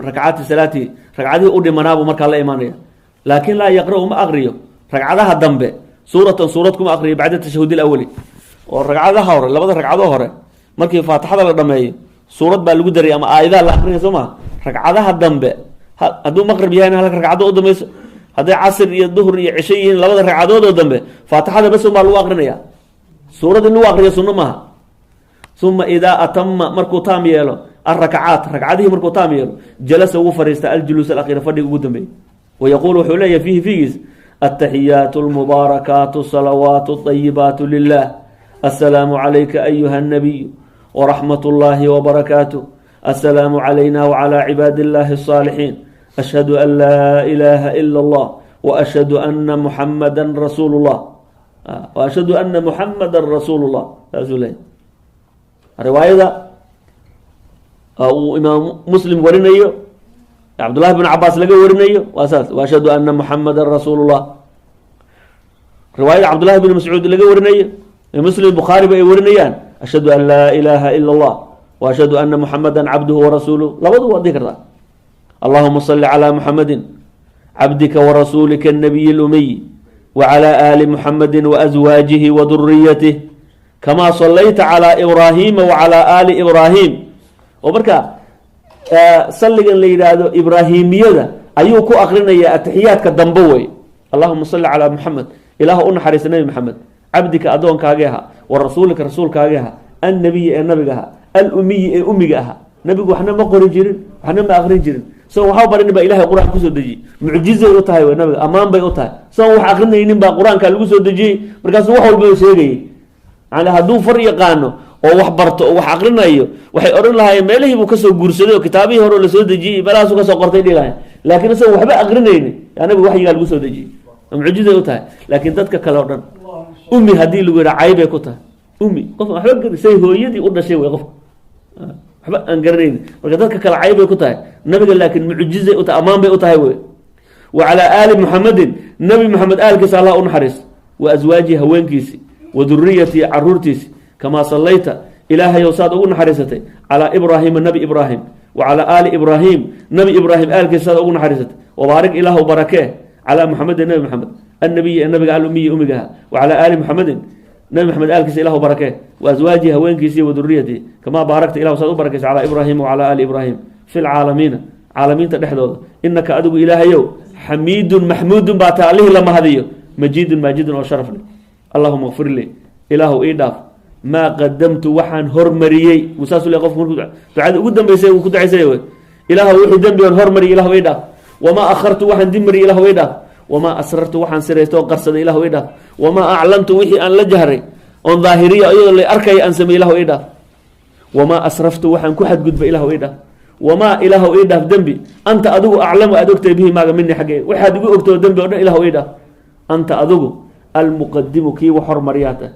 rakacaati salaatihi, ragcadihii u dhimanaa buu markaa la imaanaya. Laakin laa yaqra'u, ma aqriyo ragcadaha dambe, suuratan, suurad kuma aqriyo, bacda tashahud ilawali. Oo ragcadaha hore, labada ragcadoo hore, markii faatixada la dhameeyo suurad baa lagu daray ama aayadaha la aqrinaya, soo maha? Ragcadaha dambe, hadduu maqrib yahayna halka ragcado u dambayso, hadday casr iyo duhr iyo cisho yihiin, labada ragcadood oo dambe faatixada bes un baa lagu aqrinaya. Suurad in lagu aqriyo sunno maaha. Uma idaa atama, markuu taam yeelo, alrakacaat, ragcadihii markuu taam yeelo, jalasa, wuu fariista, aljuluus alakhiira, fadhiga ugu dambeeyey. Wayaquulu, wuxuu leeyahay, fiihi fiigiis: ataxiyaatu almubaarakaatu salawaatu ayibaatu lilah, assalaamu calayka ayuha nabiyu waraxmat ullaahi wabarakaatuh, assalaamu calayna wacalaa cibaadi illahi asaalixiin, ashhadu an laa ilaaha ila allah waashhadu ana muxamada rasuulu llah, waashhadu ana muxamada rasuulu llah. Saasuu leeyahy. Riwaayada uu imaam Muslim warinayo, Cabdullahi bn Cabaas laga warinayo, waa saas: waashhadu ana muxamada rasuulu llah. Riwaayada Cabdullahi bn Mascuud laga warinayo, Muslim, Bukhaari ba ay warinayaan: ashhadu an laa ilaaha ila allah waashhadu ana muxamada cabduhu warasuuluh. Labadu waad dhihi kartaa. Allahuma salli calaa Muxamedi cabdika warasuulika الnabiy اlumiy wacalى ali Muxamedi waazwaajihi waduriyatih kamaa salayta calى Ibraahima wacalى ali Ibraahim. Oo marka salligan la yidhaahdo ibraahimiyada ayuu ku akrinaya atixiyaadka dambe wey. Allahuma salli calaa Muxamed, ilaah u naxariista Nabi Maxamed, cabdika, addoonkaagi ahaa, wa rasuulika, rasuulkaagi ahaa, annabiyi, ee nabiga ahaa, alumiyi, ee umiga ahaa. Nabigu waxna ma qori jirin, waxna ma akrin jirin. Isagoon waxba barin baa Ilahay qur-aanka kusoo dejiyey. Mucjizay u tahay w nabiga, ammaan bay u tahay. Isagoon wax akrinaynin baa qur-aanka lagu soo dejiyey, markaasuu wax walba sheegayay. Yani hadduu far yaqaano oo wax barto oo wax akrinayo, waxay odhan lahaayeen meelihii buu kasoo guursaday oo kitaabihii hore oo lasoo dejiyey meelahaasuu kasoo qortay dhihi lahayen. Laakiin isagoon waxba akrinaynin yaa nabiga waxyigaa lagu soo dejiyey. Mucjizay u tahay. Laakiin dadka kale o dhan umi haddii lagu yidhaha caybay ku tahay. Umi qof waxba say hooyadii u dhashay wey, qofka waxba aan garanaynin. Marka dadka kale caybay ku tahay, nabiga laakiin mucjizay u tahay, ammaan bay u tahay wey. Wa calaa aali Muxamedin, Nabi Maxamed aalkiisa allah u naxariisto, wa aswaajihi, haweenkiisi, wa duriyatihi, caruurtiisi, kamaa sallayta, ilaahayow saad ugu naxariisatay, calaa Ibraahiima, nabi Ibraahim. Wa calaa aali Ibraahim, Nabi Ibraahim aalkiisa saad ugu naxariisatay. Wabaarik, Ilaahu barakee, calaa Muxamedin, Nabi Maxamed, annabiyi, ee nabiga, alumiyi, umigaha, wa calaa aali Muxamedin, Nabi Maxamed aalkiisa Ilahu barakee, wa aswaajihi, haweenkiisiiyo, wa duriyatihi, kamaa baarakta, Ilahu saad u barakaysa, calaa Ibraahima wa calaa aali Ibraahim fi lcaalamiina, caalamiinta dhexdooda, innaka adigu Ilaahayow xamiidun maxmuudun baa tahay, Allihii la mahadiyo, majiidun maajidun, oo sharaf leh. Allahuma kfir lii, Ilaahu ii dhaaf, maa qadamtu, waxaan hormariyey. Saasuu le qofku markuu ducada ugu dambeysay uu ku ducaysay wey. Ilaahu wixii dembigan hormariyay Ilahu ii dhaaf. Wamaa akhartu, waxaan dib mariyay Ilahu ii dhaaf. Wamaa asrartu, waxaan siraysto oo qarsaday Ilahu ii dhaaf. Wamaa aclantu, wixii aan la jahray oon daahiriya iyadoo la arkaya aan samey Ilahu ii dhaaf. Wamaa asraftu, waxaan ku xadgudbay Ilahu ii dhaaf. Wamaa, Ilaahu ii dhaaf, dembi anta adigu aclamu aad ogtahay bihi maaga mini, xaggee waxaad igu ogtao dembi o dhan Ilahu ii dhaaf. Anta adigu almuqadimu, kii wax hormariyaa tahay,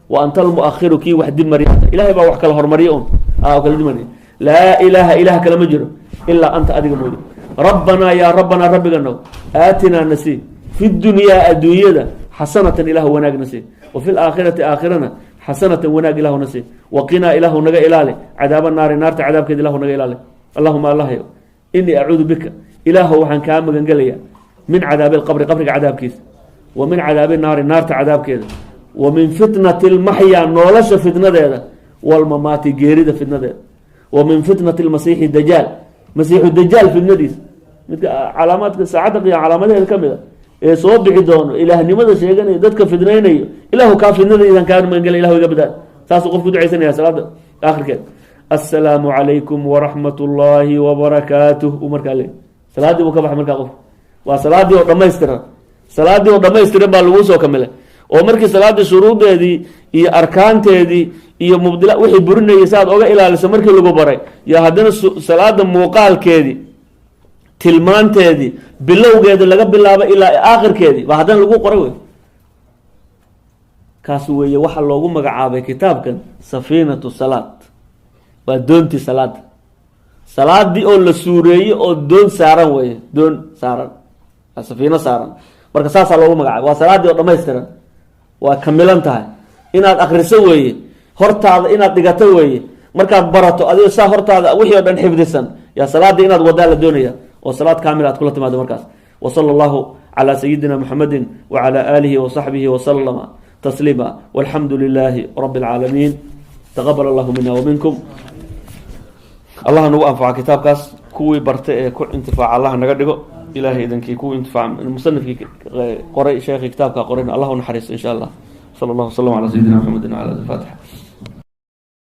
wa anta almuakhiru, kii wax dib mariyaa tahay. Ilahay baa wax kala hormariyo un kala dib mariyo. Laa ilaaha, ilaah kale ma jiro, ilaa anta, adiga mooye. Rabbanaa, yaa rabbanaa, rabbiganow, aatinaa, nasii, fi dunyaa, adduunyada, xasanatan, Ilahu wanaag nasii, wa fi laakhirati, aakhirana, xasanatan, wanaag Ilahu nasii, waqinaa, Ilaahu naga ilaali, cadaaba naari, naarta cadaabkeeda Ilahu naga ilaali. Allahuma, Allahyo, inii acuudu bika, Ilaahow waxaan kaa magan min cadaabi alqabri, qabriga cadaabkiisa, wa min cadaabi naari, naarta cadaabkeeda, wa min fitnati lmaxya, noolasha fitnadeeda, walmamaati, geerida fitnadeeda, wa min fitnati lmasiixi dajaal, masiixu dajaal fitnadiisa, midka calaamaadka saacadda qiyaam calaamadaheeda ka mid a ee soo bixi doono, ilaahnimada sheeganayo, dadka fidnaynayo. Ilaahu kaa fitnadaydan kaa magangela, Ilahu iga badaal. Saasuu qofku ducaysanaya salaada aakhirkeed. Assalaamu calaykum waraxmat ullaahi wabarakaatuh uu markaa leey. Salaaddii buu ka baxay markaa qofku. Waa salaadii oo dhamaystiran, salaadii oo dhamaystiran baa laguu soo kamilay, oo markii salaaddii shuruudeedii iyo arkaanteedii iyo mubdila wixii burinayay si aad oga ilaaliso markii lagu baray, yo haddana salaada muuqaalkeedii, tilmaanteedii, bilowgeedi laga bilaabo ilaa aakhirkeedii baa haddana lagu qoray wey. Kaas weeye waxaa loogu magacaabay kitaabkan safiinatu salaad, waa doontii salaada, salaadii oo la suureeyey oo doon saaran weye, doon saaran, waa safiino saaran. Marka saasaa loogu magacaabay. Waa salaadii oo dhamaystiran, waa kamilan tahay. Inaad akriso weeye, hortaada inaad dhigato weeye. Markaad barato adigoo saa hortaada wixii o dhan xifdisan, yaa salaadii inaad wadaa la doonaya, oo salaad kaamil aad kula timaado markaas. Wa sala allahu calaa sayidina Muxamedi wacala aalihi wasaxbihi wasalama tasliima, walxamdu lilaahi rabbi alcaalamiin. Taqabal allahu mina waminkum. Allah nagu anfaca kitaabkaas, kuwii bartay ee ku intifaaca Allah naga dhigo. Ilahay idankii kuwii intifaaca. Musanifkii qoray, sheekii kitaabka qorayna Allah u naxariisto, insha Allah. Sala allahu wasalam ala sayidina Mxamedi wala ali. Fatixa.